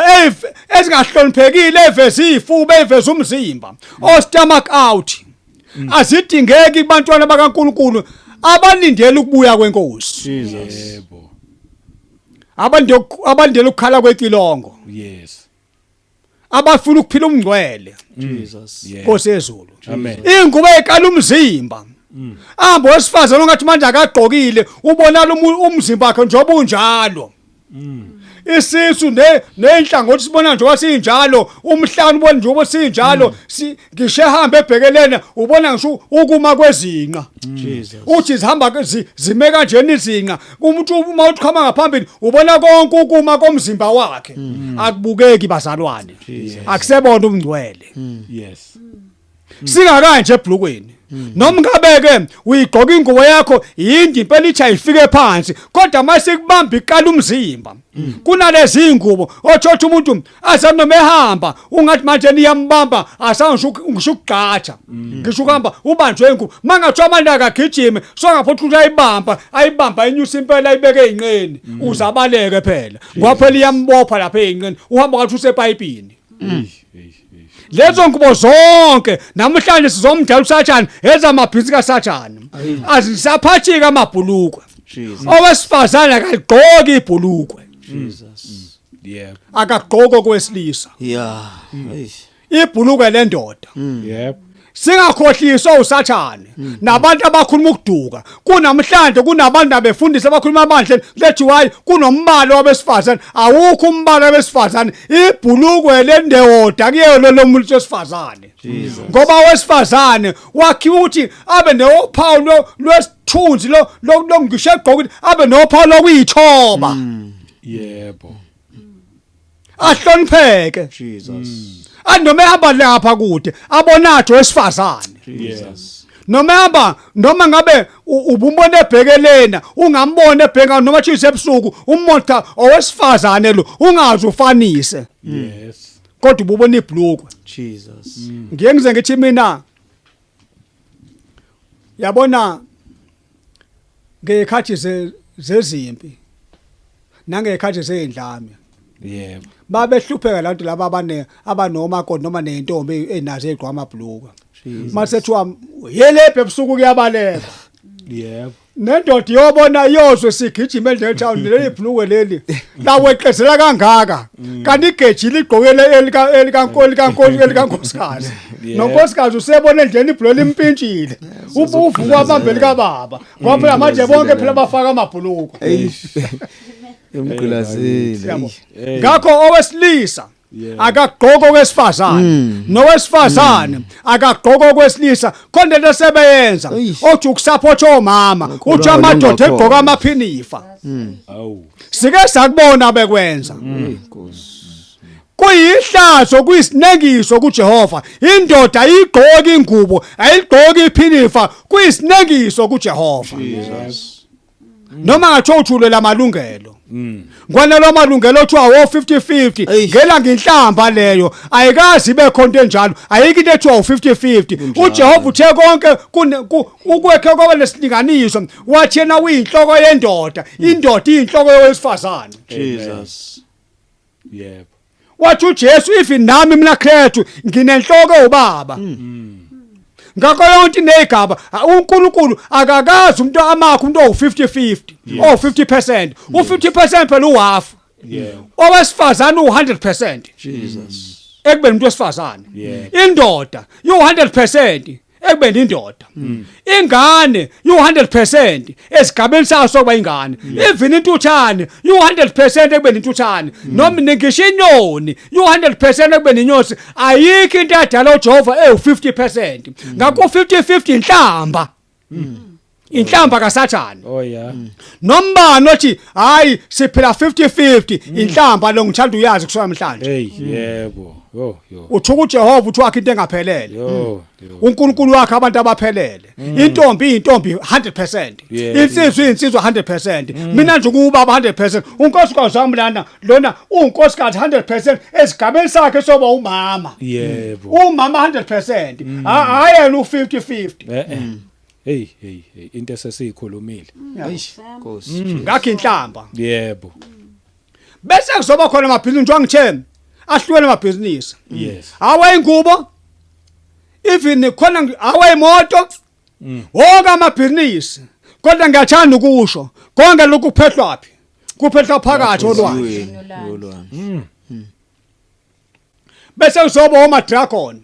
ezingahloniphekile eveza izifuba eveza umzimba o stomach out. Azidingeki kubantwana bakaNkuluNkulu abalindele ukubuya kwenkosi. Jesus. Yebo. Abalindele ukukhala kwecilongo. Abafuna ukuphila umngcwele. Jesus. Nkosi yezulu. Amen. Ingubo ekala umzimba. Ahamba wesifazane ongathi manje akagqokile ubonala umzimba wakhe njengoba unjalo. Isisu nenhlangothi sibona njengoba sinjalo, umhlane ubona njengoba sinjalo, ngisho ehamba ebhekelene ubona ngisho ukuma kwezinqa. Jesus. Uthi zihamba zime kanjena izinqa. Umuntu uma uqhama ngaphambili ubona konke ukuma komzimba wakhe. Akubukeki bazalwane. Akusebona ubungcwele. Singakanje ebhlukweni. Noma ngabe ke uyigqoka ingubo yakho yindi impela ithi ayifike phansi kodwa mase kubamba iqala umzimba. Kunalezi ingubo othotha umuntu aze noma ehamba ungathi manje niyambamba asangisho ngisho ukugqatha. Ngisho ukuhamba ubanjwe ingubo mangathiwa manje akagijime so ngaphothi ukuthi ayibamba ayibamba inyusa impela ayibeke ezinqeni uzabaleke phela ngoba phela iyambopha lapha ezinqeni uhamba ngathi usepayipini. Lezo ngubo zonke namhlanje sizomdala uSathane ezamabhizinisi kaSathane. Azisaphathiki amabhulukwe. Jesus. Owesifazane akagqoki ibhulukwe. Jesus. Yebo. Akagqoki okwesilisa. Yeah. Eish. Ibhulukwe lendoda. Yebo. Singakhohliswa uSathane nabantu abakhuluma ukuduka. Kunamhlanje kunabantu abefundisi abakhuluma amandla lethi why kunombalo wabesifazane awukho umbalo wabesifazane ibhulukwe lendoda kuyelo lomuntu wesifazane. Ngoba owesifazane wakhiwa ukuthi abe nophawu lwesithunzi lo lo ngisho egqoka ukuthi abe nophawu lokuyithoba. Yebo. Ahlonipheke. Jesus. Athi noma ehamba lapha kude abonatho wesifazane. Jesus. Noma ehamba noma ngabe ubumbona ebhekelena ungambona ebheka noma chise ebusuku umbona cha owesifazane lo ungaze ufanise. Kodwa ububona ibhlukwe. Jesus. Ngiye ngize ngithi mina yabona ngekhathi zezimpi nangekhathi zezindlame. Yebo. Babehlupheka lantu laba abane abanomakoti noma nezintombi enazo ezigqoka amabhlukwe. Mase kuthiwa yelephe ebusuku kuyabaleka. Yebo. Nendoda iyobona iyozwe sigijima endleleni town leli bhlukwe leli. Laweqezela kangaka. Kanti igeji ligqokele elika elikankoli kankoli elikankosikazi. Nonkosikazi usebona endleleni ibhlukwe limpintshile. Ubuvuka abambeli kababa. Ngoba phela manje bonke phela bafaka amabhulukwe. Eish. Emgqilazile. Yabo. Ngakho owesilisa akagqoka okwesifazane nowesifazane akagqoka okwesilisa khona into esebeyenza Eish. othi ukusupport omama uthi amadoda egqoka amaphinifa. Awu. Sike sakubona bekwenza. Nkosi. Kuyihlazo kuyisinengiso kuJehova. Indoda ayigqoki ingubo, ayigqoki iphinifa, kuyisinengiso kuJehova. Jesus. Noma ngathiwa uthule lamalungelo. Ngwanelo amalungelo othiwa wo 50 50 Eish. ngela nginhlamba leyo ayikazi ibe khona into enjalo ayikho into ethiwa u50 50 uJehova uthe konke ukwekhe kwaba nesilinganiso wathi yena uyinhloko yendoda indoda iyinhloko yowesifazane. Jesus. Yebo. Wathi uJesu if nami mina Kristu nginenhloko ubaba. Ngakho yonke inezigaba uNkulunkulu akakazi umuntu amakho umuntu owu50 50 owu50% u50% phela uhalf. Owesifazane u100%. Jesus. Ekubeni umuntu wesifazane. Indoda u100% ekubeni indoda. Ingane u100% esigabeni sayo sokuba ingane. Even intuthane u100% ekubeni intuthane. Noma ngisho inyoni u100% ekubeni inyosi. Ayikho into yadala uJehova ewu50%. Ngakho 50 50 inhlamba. Inhlamba kaSathane. Oh yeah. Nombani othi hayi siphila 50 50 inhlamba lo ngithanda uyazi kusuka namhlanje. Hey yebo. Yo yo. Uthuka uJehova uthi wakhe into engaphelele. Yo yo. uNkulunkulu wakhe abantu abaphelele. Intombi iyintombi 100%. Insizwa iyinsizwa 100%. Mina nje kuubaba 100%. Unkosikazi wami lana lona unkosikazi 100% esigabeni sakhe soba umama. Yebo. Umama 100%. Hayi yena u50 50. Eh eh. Hey hey hey into esesiyikhulumile. Eish. Nkosi. Ngakho inhlamba. Yebo. Bese kuzoba khona amabhizinisi njengoba ngithe ahlukene amabhizinisi. Yes. Awe ingubo even khona awe imoto wonke amabhizinisi kodwa ngiyathanda ukusho konke lokhu kuphehlwa phi kuphehlwa phakathi olwandle. Olwandle. Bese kuzoba oma dragon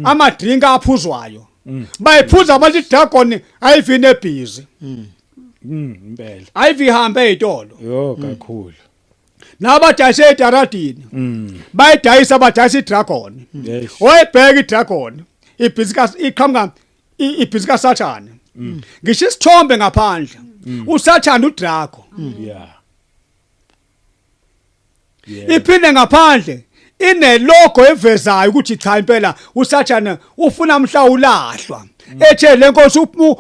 ama drink aphuzwayo bayiphuza abantu idragon ayivini ebhizi. Impela. Ayivihambe ezitolo. Yo kakhulu. Nabadayisa edaradini bayidayisa abadayisa idragon. Yes. Oyibheka idragon ibhizi iqhamuka ibhizi kaSathane. Ngisho isithombe ngaphandle uSathane uDrago. Yeah. Yeah. Iphinde ngaphandle ine logo evezayo ukuthi cha impela uSathane ufuna mhla ulahlwa. Ethe lenkosi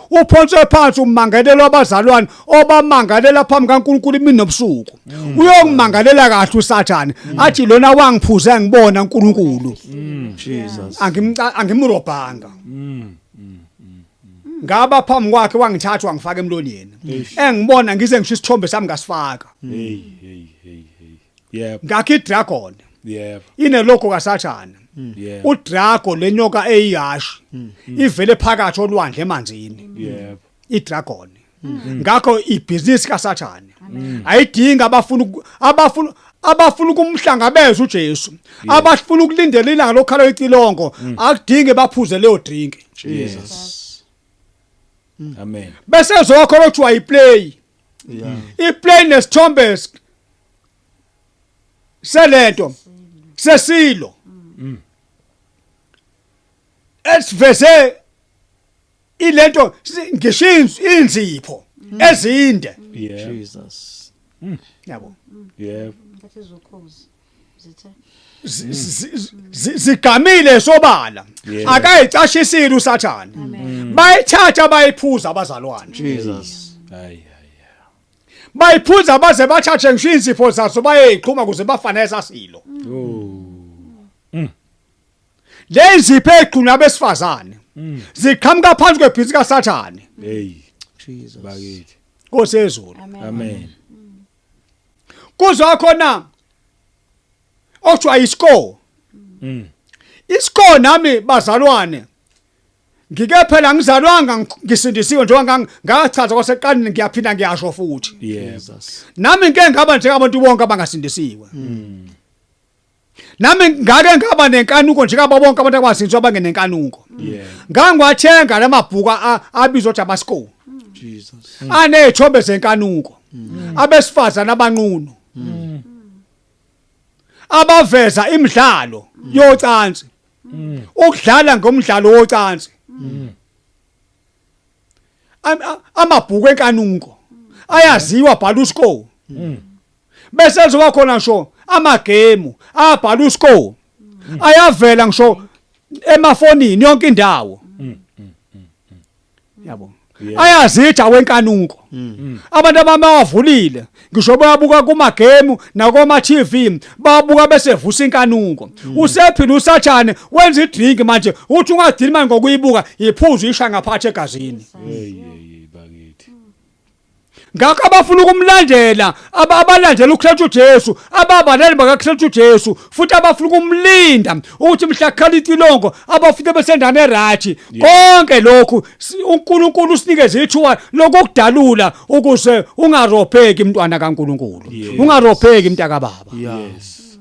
uphonswe phansi ummangalelo wabazalwane obamangalela phambi kaNkulunkulu imini nobusuku. Uyokumangalela kahle uSathane athi lona wangiphuza ngibona uNkulunkulu. Jesus. Angimrobhanga. Ngaba phambi kwakhe wangithatha wangifaka emlonyeni. Engibona ngize ngisho isithombe sami ngasifaka. Hey hey hey hey. Yebo. Ngakho idragon Yebo. ine logo kaSathane. Yebo. uDrago lenyoka eyihashi ivele phakathi olwandle emanzini. Yebo. Idragon. Ngakho ibhizinisi kaSathane ayidinga abafuna abafuna abafuna ukumhlangabeza uJesu abafuna ukulindela ilanga lokhala icilongo akudinge baphuze leyo drink. Jesus. Amen. Bese ezokho lokuthiwa iplay. Yeah. Iplay nesithombe selento sesilo esiveze ilento ngisho inzipho ezinde. Yebo. Jesus. Yabo. Yebo. Ngathi zokhozi zithe Zigamile sobala. Yeah. Akayicashisile uSathane. Bayithatha bayiphuza abazalwane. Jesus. Hayi hayi. Bayiphuza baze bathathe ngisho inzipho zazo bayeyiqhuma kuze bafane esasilo. Oh. Lezi zipho eziqhunywa abesifazane ziqhamuka phansi kwebhizi kaSathane. Hey Jesus. bakithi. Nkosi yezulu. Amen. Kuzwa khona okuthiwa iscore. Iscore nami bazalwane ngike phela ngizalwanga ngisindisiwe njengoba ngachaza kwaseqaleni ngiyaphinda ngiyasho futhi. Yebo. Jesus. Nami ngike ngaba njengabantu bonke abangasindisiwe. Nami ngake ngaba nenkanuko njengabo bonke abantu abasindisiwe abangenenkanuko. Yebo. Ngangiwathenga lamabhuku abizwa ukuthi amascore. Jesus. Anezithombe zenkanuko. Abesifazana abanqunu. Abaveza imidlalo yocansi. Ukudlala ngomdlalo wocansi. Amabhuku enkanuko ayaziwa abhala uscore. Bese kuzoba khona ngisho amagemu abhala uscore. Ayavela ngisho emafonini yonke indawo. Yabo. Ayazitha wenkanuko. Abantu abamawavulile ngisho bayabuka kuma game nakoma TV babuka bese vusa inkanuko. Usephila usathane wenza idrink manje uthi ungadini manje ngokuyibuka iphuzu isha ngaphathi egazini. Hey hey bakithi. Ngakho abafuna ukumlandela abalandela uKristu Jesu ababaleli bakaKristu Jesu futhi abafuna ukumlinda ukuthi mhla kukhala icilongo abafike besendane right konke lokhu uNkulunkulu usinikeze ithuba lokukudalula ukuze ungarobheki mntwana kaNkulunkulu ungarobheki mntaka baba. Yes.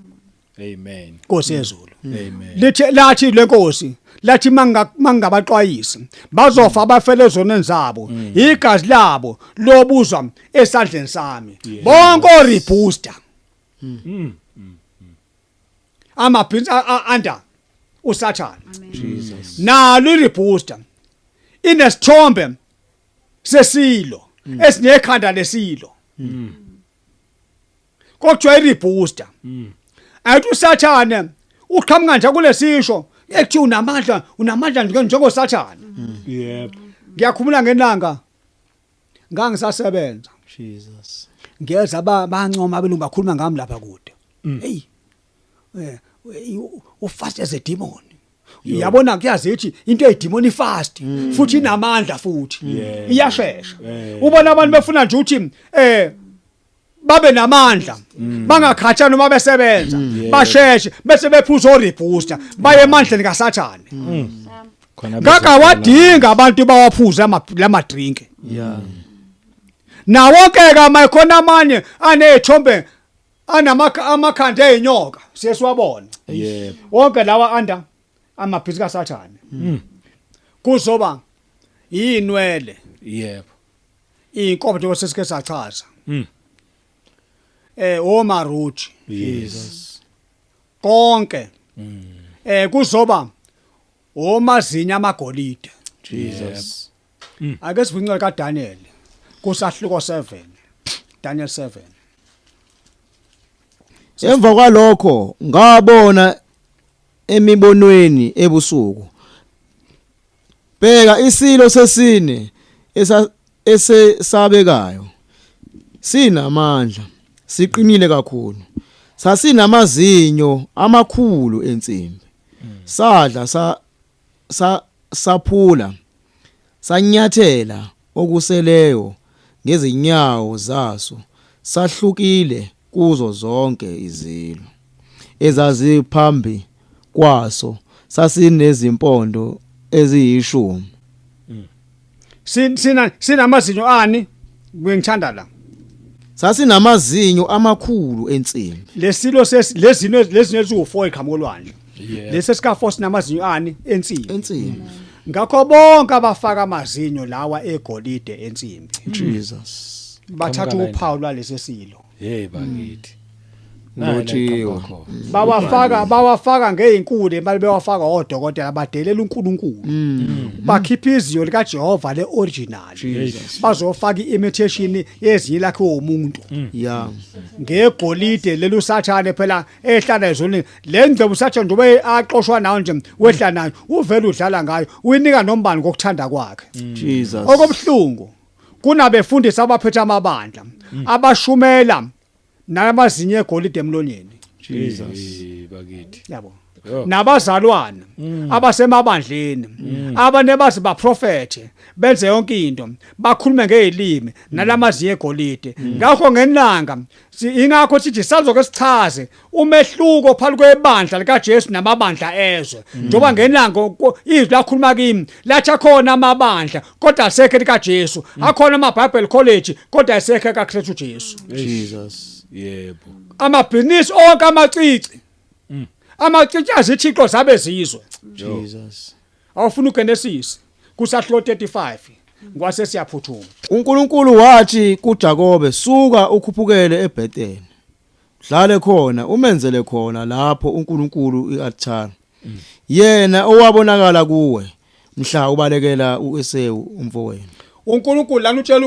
Amen. Nkosi yezulu. Amen. Lithi lathi lenkosi lathi mangingabaxwayisi bazofa abafele ezonweni zabo igazi labo lobuzwa esandleni sami bonke orebooster amabhinsi under usathane. Jesus. Nalo irebooster inesithombe sesilo esinekhanda lesilo kodwa irebooster ayithi usathane uqhamuka nje kulesisho ekuthiwa unamandla unamandla njengosathane. Yebo. Ngiyakhumula ngelanga ngangisasebenza. Jesus. Ngeza bancoma abelungu bakhuluma ngami lapha kude. Hey u fast as a demon. Uyabona kuyazithi into eyidemon fast futhi inamandla futhi iyashesha. Ubona abantu befuna nje ukuthi babe namandla bangakhatshana noma besebenza basheshe bese bephuza orebooster baye emandleni kaSathane. Khona ngakawadinga abantu bawaphuze lama drink. Yeah. Nawo ke kama khona amanye anezithombe anama amakhanda einyoka siye siwabona. Yebo. Wonke lawa under amabhizi kaSathane. Kuzoba inwele Yebo. inkomo njengoba sesike sachaza. Omaruji. Yes. Konke. Kuzoba omazinyo amagolide. Jesus. Ake sivuncele kaDaniel kusahluko 7. Daniel 7. Emva kwalokho ngabona emibonweni ebusuku. Bheka isilo sesine esesabekayo. Sinamandla, siqinile kakhulu. Sasinamazinyo amakhulu ensimbi. Sadla sa saphula sanyathela okuseleyo ngezinyawo zaso, sahlukile kuzo zonke izilo ezaziphambi kwaso, sasinezimpondo eziyishumi. Sina sinamazinyo ani? Ngithanda la. Sasinamazinyo amakhulu ensimbi. Lesilo lezino lezino eziwu4 eqhamuka olwandle. Yebo. Lesi sika 4 sinamazinyo ani ensimbi. Ensimbi. Ngakho bonke abafaka amazinyo lawa egolide ensimbi Jesus. bathatha Qhamuka la uphawu lwalesi silo. Hey bakithi. Lotshiwe. Bawafaka ngezinkulu imali bewafaka odokotela badelela uNkulunkulu. Bakhipha iziyo lika Jehova le original. Bazofaka imitation yezinye lakhe umuntu. Yeah. Ngegolide lelu sathane phela ehlala ezulwini le ngcebo usathane njengoba axoshwa nayo nje wehla nayo uvela udlala ngayo uyinika nombani ngokuthanda kwakhe. Jesus. Okobhlungu kunabefundisi abaphethe amabandla abashumela namazinyo egolide emlonyeni. Jesus. Bakithi. Yabo. Yo. Nabazalwane abasemabandleni abane bazi baprofethe benze yonke into bakhulume ngezilimi nalamazinyo egolide. Ngakho ngenanga ingakho sithi sazoke sichaze umehluko phakathi kwebandla likaJesu namabandla ezwe. Njengoba ngenanga izwi lakhuluma kimi lathi akhona amabandla kodwa asekho likaJesu, akhona ama Bible College kodwa asekho kaKristu Jesu. Jesus. Yebo. Amabhizinisi onke amacici amacici azithixo zabe zizwe. Jesus. Awufuna uGenesis kusahluko 35 ngwase siyaphuthuma. uNkulunkulu wathi kuJakobe, suka ukhuphukele eBethel, dlale khona umenzele khona lapho uNkulunkulu ialtar, yena owabonakala kuwe mhla ubalekela uEsewu umfowenu. uNkulunkulu lana utshela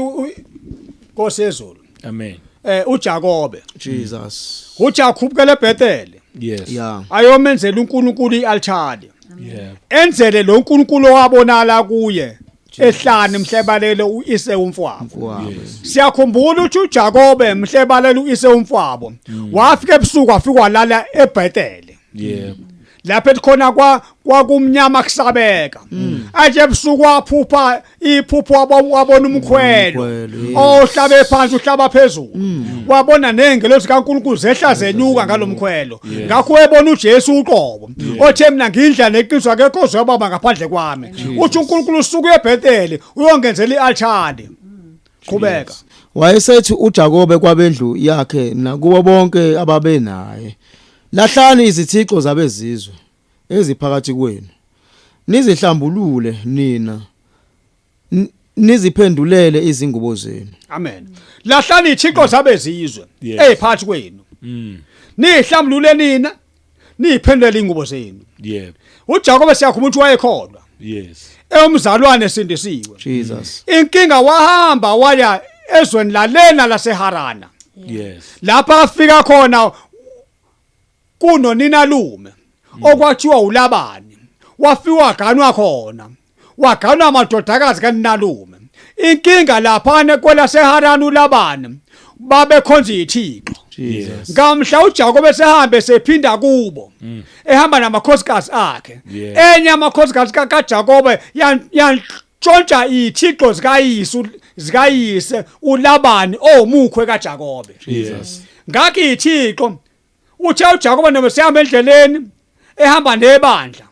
Nkosi yezulu. Amen. uJakobe. Jesus. Uthi akhuphukele eBethel. Yes. Yeah. Ayomenzela uNkulunkulu ialtar. Yebo. Enzele lo uNkulunkulu owabonakala kuye. Ehlane mhlebalele uIse umfowabo. Siyakhumbula ukuthi uJakobe mhlebalele uIse umfowabo. Wafika ebusuku wafika walala eBethel. Yebo. Lapho ekhona kwa kwakumnyama kusabeka. Aje ebusuku waphupha iphupho wabona umkhwelo. Ohlabe phansi uhlaba phezulu. Wabona nengelosi kaNkulunkulu zehla zenyuka ngalomkhwelo. Ngakho webona uJesu uqobo. Othe mina ngindla neqiniso akekho ozobaba ngaphandle kwami. Uthi uNkulunkulu usuku eBethel uyongenzela ialtare. Qhubeka. Wayesethi uJakobe kwabendlu yakhe nakubo bonke ababenaye, Lahlani izithixo zabezizwe eziphakathi kwenu, nizihlambulule nina, niziphendulele izingubo zenu. Amen. Lahlani izithixo zabezizwe eziphakathi kwenu. Nizihlambulule nina, niziphendulele ingubo zenu. Yebo. uJakobe siyakhumbula ukuthi wayekholwa. Yes. Ewumzalwane esindisiwe. Jesus. Inkinga wahamba waya ezweni lalena laseHarana. Yes. Lapha afika khona kunoninalume okwathiwa uLabani. Wafika waganwa khona. Waganwa amadodakazi kaninalume. Inkinga lapha kwelaseHarana uLabani babekhonza ithixo. Jesus. Ngamhla uJakobe sehambe sephinda kubo. Ehamba namakhosikazi akhe. Enye amakhosikazi kaJakobe yantshontsha ithixo zikayise zikayise uLabani omukhwe kaJakobe. Jesus. Ngakho ithixo uthe uJakobe noma sehamba endleleni ehamba nebandla.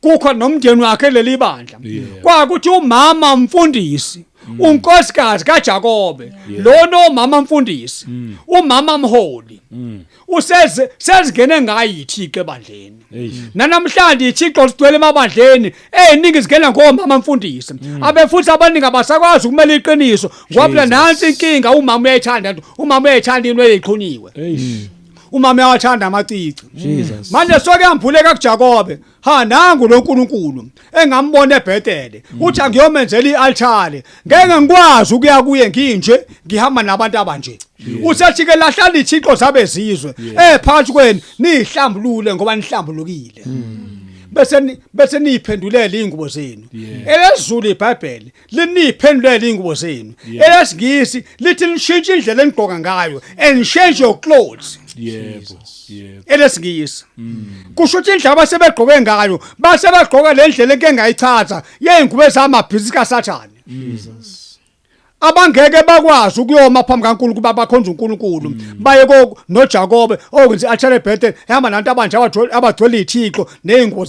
Kukho nomndeni wakhe leli bandla. Kwakuthi umama mfundisi unkosikazi kaJakobe lona omama mfundisi umama mholi useze sezingene ngayo ithixo ebandleni. Nanamhlanje ithixo ligcwele emabandleni eziningi zingena ngomama mfundisi. Abefuthi abaningi abasakwazi ukumela iqiniso ngoba phela nansi inkinga, umama uyayithanda into, umama uyayithanda into eyiqhunyiwe. Umama uyawathanda amacici. Jesus. Manje soke yambuleka kuJakobe. Ha nangu lo nkulunkulu engambona eBethel. Uthi angiyomenzela ialtare. Ngeke ngikwazi ukuya kuye nginje ngihamba nabantu abanje. Usethi ke lahlala ithixo zabezizwe ephakathi kwenu nihlambulule ngoba nihlambulukile. Bese niphendulele ingubo zenu. Elezulu iBhayibheli liniphendulele ingubo zenu. ElesiNgisi lithi nishintshe indlela enigqoka ngayo and change your clothes. Yebo. Yebo. ElesiNgisi. Kusho ukuthi indlela abasebegqoke ngayo basebegqoka le ndlela enke ngayichaza yey'ngubo ezamabhizinisi kaSathane. Jesus. Abangeke bakwazi ukuyoma phambi kaNkulunkulu bakhonza uNkulunkulu. Baye ko noJakobe okwenza i-altar eBethel ehamba nabantu abanje abagcwele ithixo nezingubo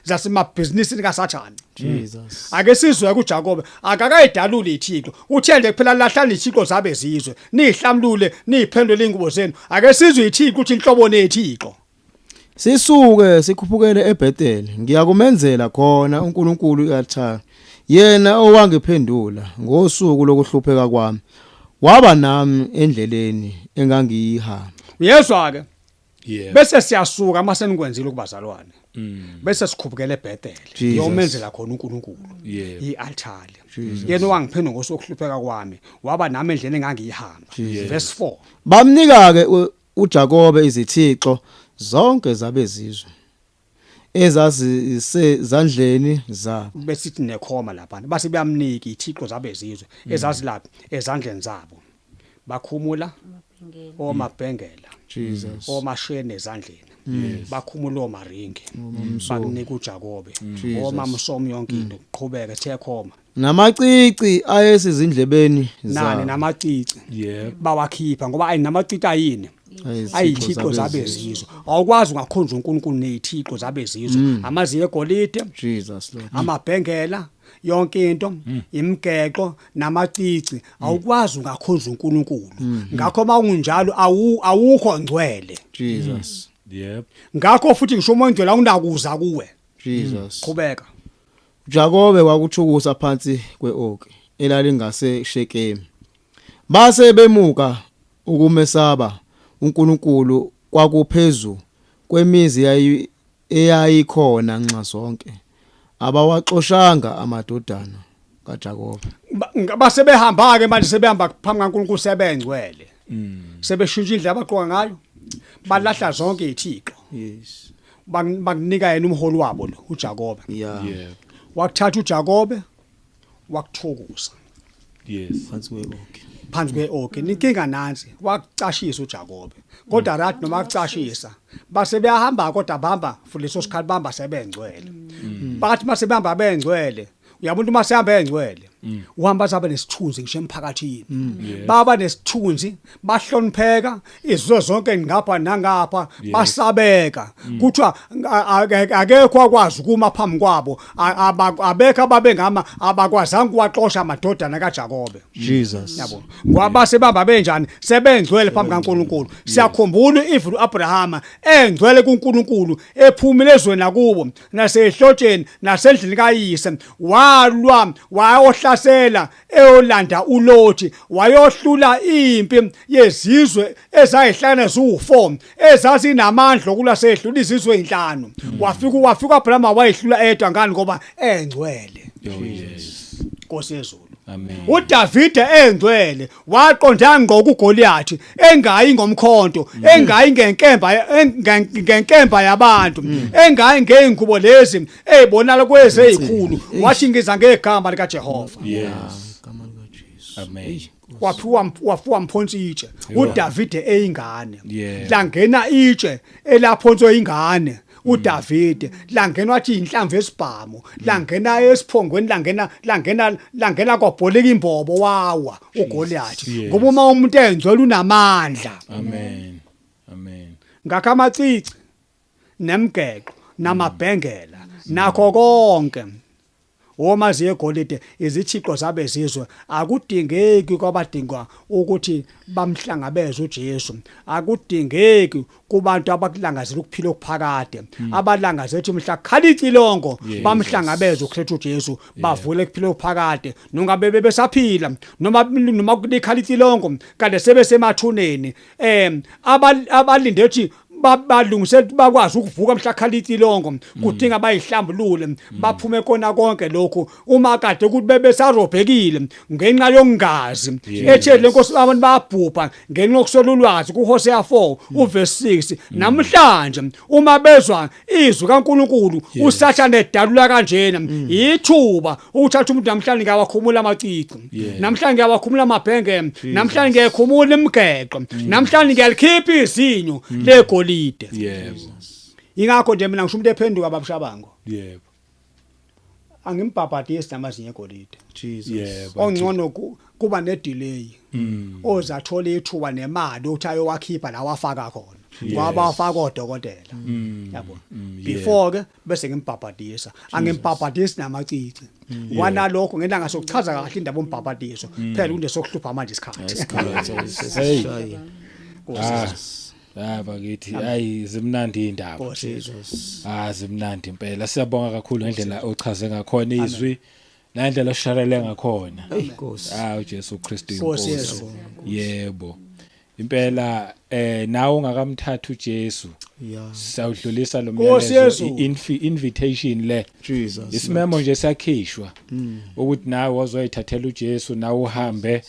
zasemabhizinisini kaSathane. Jesus. Ake sizwe kuJakobe akakayidaluli ithixo. Uthe nje kuphela lahlani ithixo zabezizwe nihlamlule niphendule ingubo zenu. Ake sizwe ithixo ukuthi inhlobo nethixo. Sisuke sikhuphukele eBethel, ngiyakumenzela khona uNkulunkulu ialtar. Yena owangiphendula ngosuku lokuhlupheka kwami, waba nami endleleni engangiyihamba. Uyezwa ke? Yebo. Bese siyasuka mase nikwenzile ukubazalwane. Bese sikhuphukele eBethel. Jesus. Ngiyomenzela khona uNkulunkulu. Yebo. I-altar. Yena owangiphendula ngosuku lokuhlupheka kwami, waba nami endleleni engangiyihamba. Verse 4. Bamnika ke uJakobe izithixo zonke zabezizwe ezazisezandleni zabo. Besithi nekhoma lapha base beyamnika ithixo zabezizwe ezazilapha ezandleni zabo. Bakhumula omabhengela, Jesus. omasheni ezandleni, bakhumula omaringi, bakunika uJakobe omamsomo yonke into. Qhubeka thekhoma. Namacici ayesizindlebeni Nani zabo. namacici Yebo. bawakhipha ngoba ayi namacici ayini Ayizithixo ayithixo zabezizwe. zabezizwe. Awukwazi ungakhonza uNkulunkulu nezithixo zabezizwe, amazinyo egolide, Jesus Lord. amabhengela, yonke into, imigexo namacici. Awukwazi ungakhonza uNkulunkulu. Ngakho mawunjalo awukho ngcwele. Jesus. Yebo. Ngakho futhi ngisho umoya ongcwele awunakuza kuwe. Jesus. Qhubeka. Jakobe wakuthukusa phansi kweoki elalingase Shekemi. Base bemuka ukumesaba uNkulunkulu kwakuphezu kwemizi eyayikhona nxa zonke. Abawaxoshanga amadodana kaJakobe. Base behamba ke manje sebehamba phambi kaNkulunkulu sebengcwele. Sebeshintsha indlela abaqoka ngayo. Balahla zonke izithixo. Yes. Bakunika yena umholi wabo lo uJakobe. Yeah. Yebo. Wakuthatha uJakobe wakuthukusa. Yes. Phansi kwe-oki. Phansi kwe-oki. Inkinga nansi, wakucashisa uJakobe. Kodwa right noma akucashisa, base beyahamba kodwa bahamba futhi leso sikhathi bahamba sebengcwele. Bathi mase behamba bengcwele, uyabona uma sehamba engcwele, uhamba azabe nesithunzi ngisho emphakathini. Baba nesithunzi, bahlonipheka, izizwe zonke ngapha nangapha basabeka. Kuthiwa akekho akwazi ukuma phambi kwabo, abekho ababengama abakwazanga ukuwaxosha amadodana kaJakobe. Jesus. Yabo. Ngoba sebamba benjani? Sebengcwele phambi kaNkuluNkulu. Siyakhumbula if uAbrahama engcwele kuNkulunkulu ephumile ezweni lakubo nasehlotsheni nasendlini kayise walwa wayohlasela eyolanda uLothi wayohlula impi yezizwe ezayihlangana ziwu4 ezazinamandla okulwa sehlula izizwe ezinhlanu. Wafika uAbrahama wayihlula edwa ngani ngoba engcwele. Oh yes. Nkosi yezulu. Amen. uDavide engcwele waqonda ngqo kuGoliath engayi ngomkhonto, engayi ngenkemba yabantu, engayi ngeingubo lezi ezibonala kweze ezikhulu, wathi ngiza ngegama likaJehova. Yes. Igama likaJesu. Amen. Waphiwa mphonsi itshe uDavide eyingane. Yeah. Langena itshe elaphonswe ingane uDavide, langena wathi inhlamvu esibhamu, langena esiphongweni, langena kwabholeka imbobo, wawa uGoliath. Yes. Ngoba uma umuntu engcwele unamandla. Amen. Amen. Ngakho amacici nemgexo namabhengela nakho konke omazi yegolide izithixo zabezizwe akudingeki kwabadingwa ukuthi bamhlangabeze uJesu, akudingeki kubantu abakulangazela ukuphila okuphakade, abalangazela ukuthi mhla khala icilongo bamhlangabeze uKristu Jesu, bavule ukuphila okuphakade nongabe bebesaphila noma kulikhala icilongo kade sebesemathuneni, abalinde ukuthi balungise bakwazi ukuvuka mhla khala icilongo, kudinga bayihlambulule baphume kona konke lokhu uma kade ukuthi bebesarobhekile ngenxa yokungazi. Ethe lenkosi abantu bayabhubha ngenxa yokuswela ulwazi kuHosea 4 uverse 6. Namhlanje uma bezwa izwi kaNkuluNkulu uSathane edalula kanjena, ithuba ukuthatha umuntu namhlanje, ngiyawakhumula amacici namhlanje, ngiyawakhumula amabhenge namhlanje, ngiyakhumula imigexo namhlanje, ngiyalikhipha izinyo legolide. Ingakho nje mina ngisho umuntu ephenduka babushabango, angimbhabhadisi namazinyo egolide. Jesus. Ongcono kuba ne delay, ozathola ithuba nemali uthi ayowakhipha la wafaka khona, ngoba wafaka odokotela, yabo, before ke bese ngimbhabhadisa. Angimbhabhadisi namacici kwanalokho ngelanga sokuchaza kahle indaba yombhabhadiso phela kunje sokuhlupha manje isikhathi. Hey. Nkosi. Ah, bakithi, hayi, zimnandi indaba. Nkosi. Jesus. Ah, zimnandi impela. Siyabonga kakhulu ngendlela ochaze ngakhona izwi nandlela osharele ngakhona. Hey Nkosi. Ah, uJesu Kristu Nkosi inkosi. yezulu. Yebo. Impela nawe ungakamthatha uJesu. Sawudlulisa lo Nkosi myalezo, yezulu. Invitation le. Jesus. Isimemo nje siyakhishwa ukuthi nawe wazoyithathela uJesu, nawe uhambe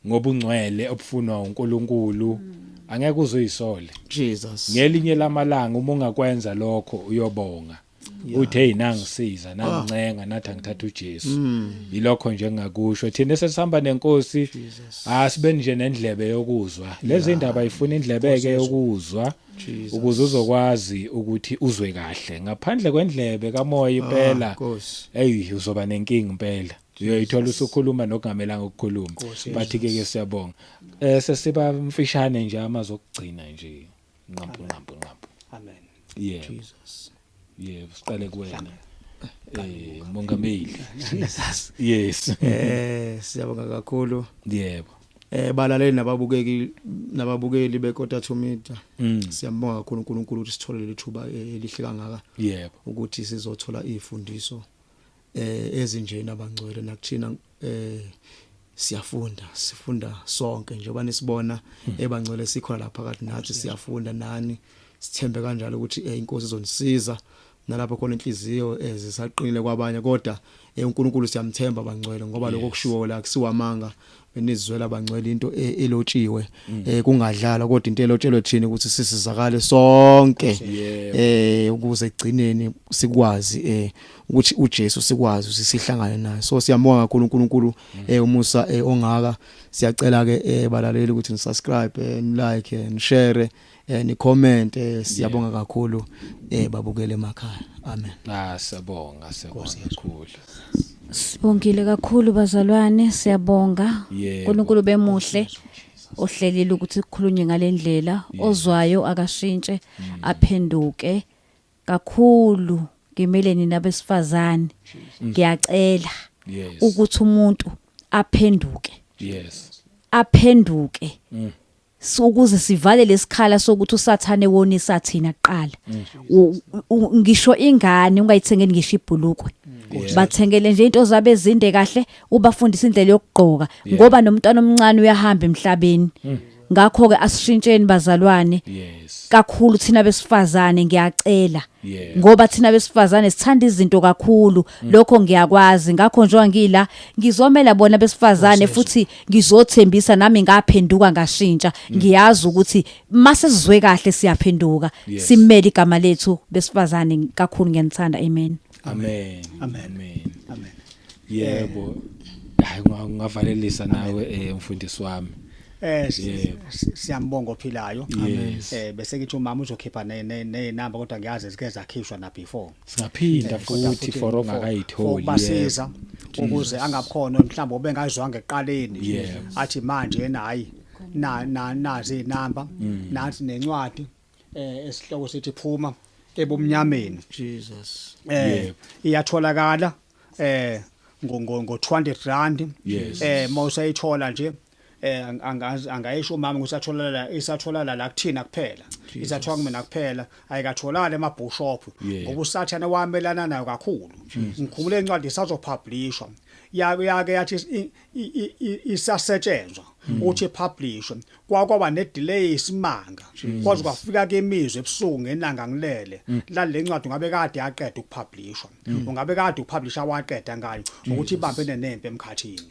ngobungcwele obufunwa uNkulunkulu, angeke uzoyisole. Jesus. Ngelinye lamalanga uma ungakwenza lokho uyobonga uthi, hey, nangisiza, nangincenga nathi angithatha uJesu. Yilokho nje engakusho. Thina sesihamba nenkosi, asibe nje nendlebe yokuzwa lezi indaba, ifuna indlebe ke yokuzwa ukuze uzokwazi ukuthi uzwe kahle. Ngaphandle kwendlebe kamoya impela, Nkosi. hey, uzoba nenkinga impela, uyoyithola usukhuluma nokungamelanga ukukhuluma. Bathi ke siyabonga, sesiba mfishane nje amazwi okugcina nje, nqampu nqampu nqampu. Amen. Yebo. Jesus. Yebo, siqale kuwena, mongameli. Jesus. Yes. Siyabonga kakhulu. Balaleli nababukeli beKota to Media. Siyambonga kakhulu uNkulunkulu ukuthi sithole leli thuba elihle kangaka ukuthi sizothola izifundiso ezinjena abangcwele nakuthina. Siyafunda, sifunda sonke njengoba nisibona ebangcwele sikhona lapha phakathi nathi siyafunda nani. Sithembe kanjalo ukuthi inkosi izonisiza nalapho khona inhliziyo ezisaqinile kwabanye, kodwa uNkulunkulu siyamthemba abangcwele, ngoba lokho kushiwo la kusiwamanga, benizwela abangcwele into elotshiwe, kungadlalwa kodwa into elotshelwe thina ukuthi sisizakale sonke. Ukuze egcineni sikwazi ukuthi uJesu sikwazi ukuthi sihlangane naye. So siyambonga kakhulu uNkulunkulu umusa ongaka. Siyacela ke balaleli ukuthi ni subscribe, ni like, ni share, ni comment. Siyabonga kakhulu babukele emakhaya. Amen. Ah, siyabonga, siyabonga kakhulu. Sibongile kakhulu bazalwane, siyabonga. uNkulunkulu bemuhle ohlelile ukuthi kukhulunywe ngalendlela, ozwayo akashintshe aphenduke kakhulu. Ngimele nina besifazane, ngiyacela ukuthi umuntu aphenduke, aphenduke ukuze sivale lesikhala sokuthi usathane wonisa thina kuqala. Ngisho ingane ungayithengeli ngisho ibhulukwe, bathengele nje into zabe ezinde kahle, ubafundise indlela yokugqoka, ngoba nomntwana omncane uyahamba emhlabeni. Ngakho ke asishintsheni bazalwane, kakhulu thina besifazane, ngiyacela, ngoba thina besifazane sithanda izinto kakhulu. Lokho ngiyakwazi. Ngakho njengoba ngila, ngizomela bona besifazane futhi ngizothembisa nami ngaphenduka ngashintsha. Ngiyazi ukuthi mase sizwe kahle siyaphenduka, simele igama lethu besifazane kakhulu. Ngiyanithanda, amen. Amen. Amen. Amen. Amen. Yebo, hayi, ungavalelisa nawe mfundisi wami. Siyambonga ophilayo. Yes. Bese ngithi umama uzokhipha ne nezinamba, kodwa ngiyazi zike zakhishwa na before. Singaphinda Kodwa futhi for ongakayitholi. Ukubasiza ukuze angakhona mhlawumbe obengayizwanga ekuqaleni, athi manje yena hayi, na na nazi inamba, nathi nencwadi esihloko sithi Phuma Ebumnyameni. Jesus. Iyatholakala ngo ngo ngo 200 rand. Mawusayithola nje, angazi angayisho umama ukuthi atholakala, isatholakala la kuthina kuphela, isathiwa kumina kuphela, ayikatholakala ema-bookshop, ngoba usathane wamelana nayo kakhulu. Ngikhumbule incwadi isazopublishwa, yake yathi isasetshenzwa ukuthi ipublishwe, kwakwaba ne delay isimanga, kwaze kwafika ke imizwe ebusuku ngenanga ngilele la, le ncwadi ungabe kade yaqeda ukupublishwa, ungabe kade upublisha waqeda ngayo, ukuthi ibambe nempe emkhathini.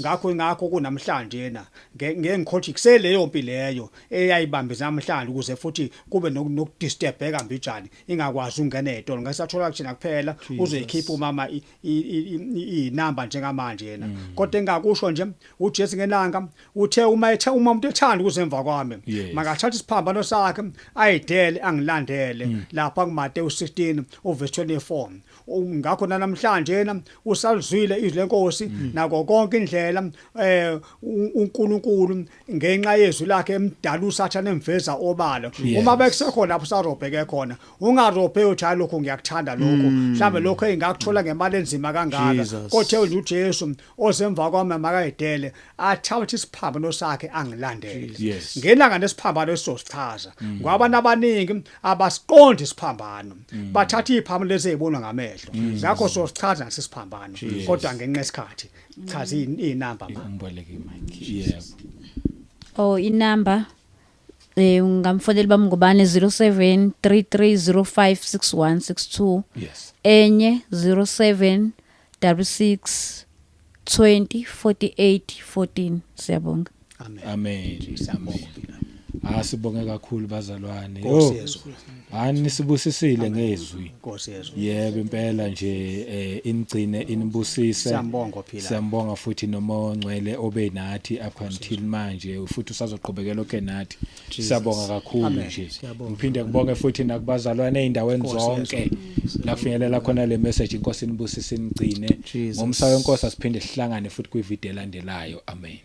Ngakho kunamhlanje na ngeke ngikhothi kuseleyo mpi leyo eyayibambe namhlanje, ukuze futhi kube nokudisturbeka mbijani, ingakwazi ukungena ezitolo. Ngasathola kuthina kuphela. Uzoyikhipha umama inamba njengamanje yena, kodwa engakusho nje, uJesu ngelanga uthe uma ethe uma umuntu ethanda ukuze emva kwami, makathatha isiphambano sakhe ayidele angilandele, lapha kuMateyu 16 uverse 24. Ngakho namhlanje na usalizwile izwi lenkosi nako konke indlela uNkulunkulu ngenxa yezwi lakhe emdala usathane, emveza obala. Uma bekusekho lapho sarobheke khona, ungarobhe uthi hayi, lokho ngiyakuthanda lokho, mhlambe lokho engakuthola ngemali enzima kangaka. Jesus. Kodwa nje uJesu, ozemva kwami makayidele athathe isiphambano sakhe angilandele. Ngelanga nesiphambano esizosichaza, ngoba abantu abaningi abasiqondi isiphambano, bathatha iziphambano lezi ezibonwa ngamehlo. Ngakho sosichaza nasiphambano, kodwa ngenxa yesikhathi chaza inamba ma. Umboleke imic, yebo. Oh, inamba ungamfonela bamngubane 0733056162. Enye 07 66 20 48 14. Siyabonga. Amen. Amen. Siyabonga. Ah, sibonge kakhulu bazalwane. Nkosi Yo, yezulu. Hani nisibusisile ngezwi. Nkosi yezulu. Yebo, impela nje inigcine, inibusise. Siyambonga ophila. Siyambonga futhi noma ongcwele obe nathi up until manje, futhi usazoqhubekela okhe nathi. Siyabonga kakhulu Amen. nje. Siyabonga. Ngiphinde ngibonge futhi nakubazalwane ey'ndaweni Nkosi zonke la kufinyelela khona le message. Inkosi inibusise, inigcine. Jesus. Ngomsa wenkosi asiphinde sihlangane futhi kwivideo elandelayo. Amen.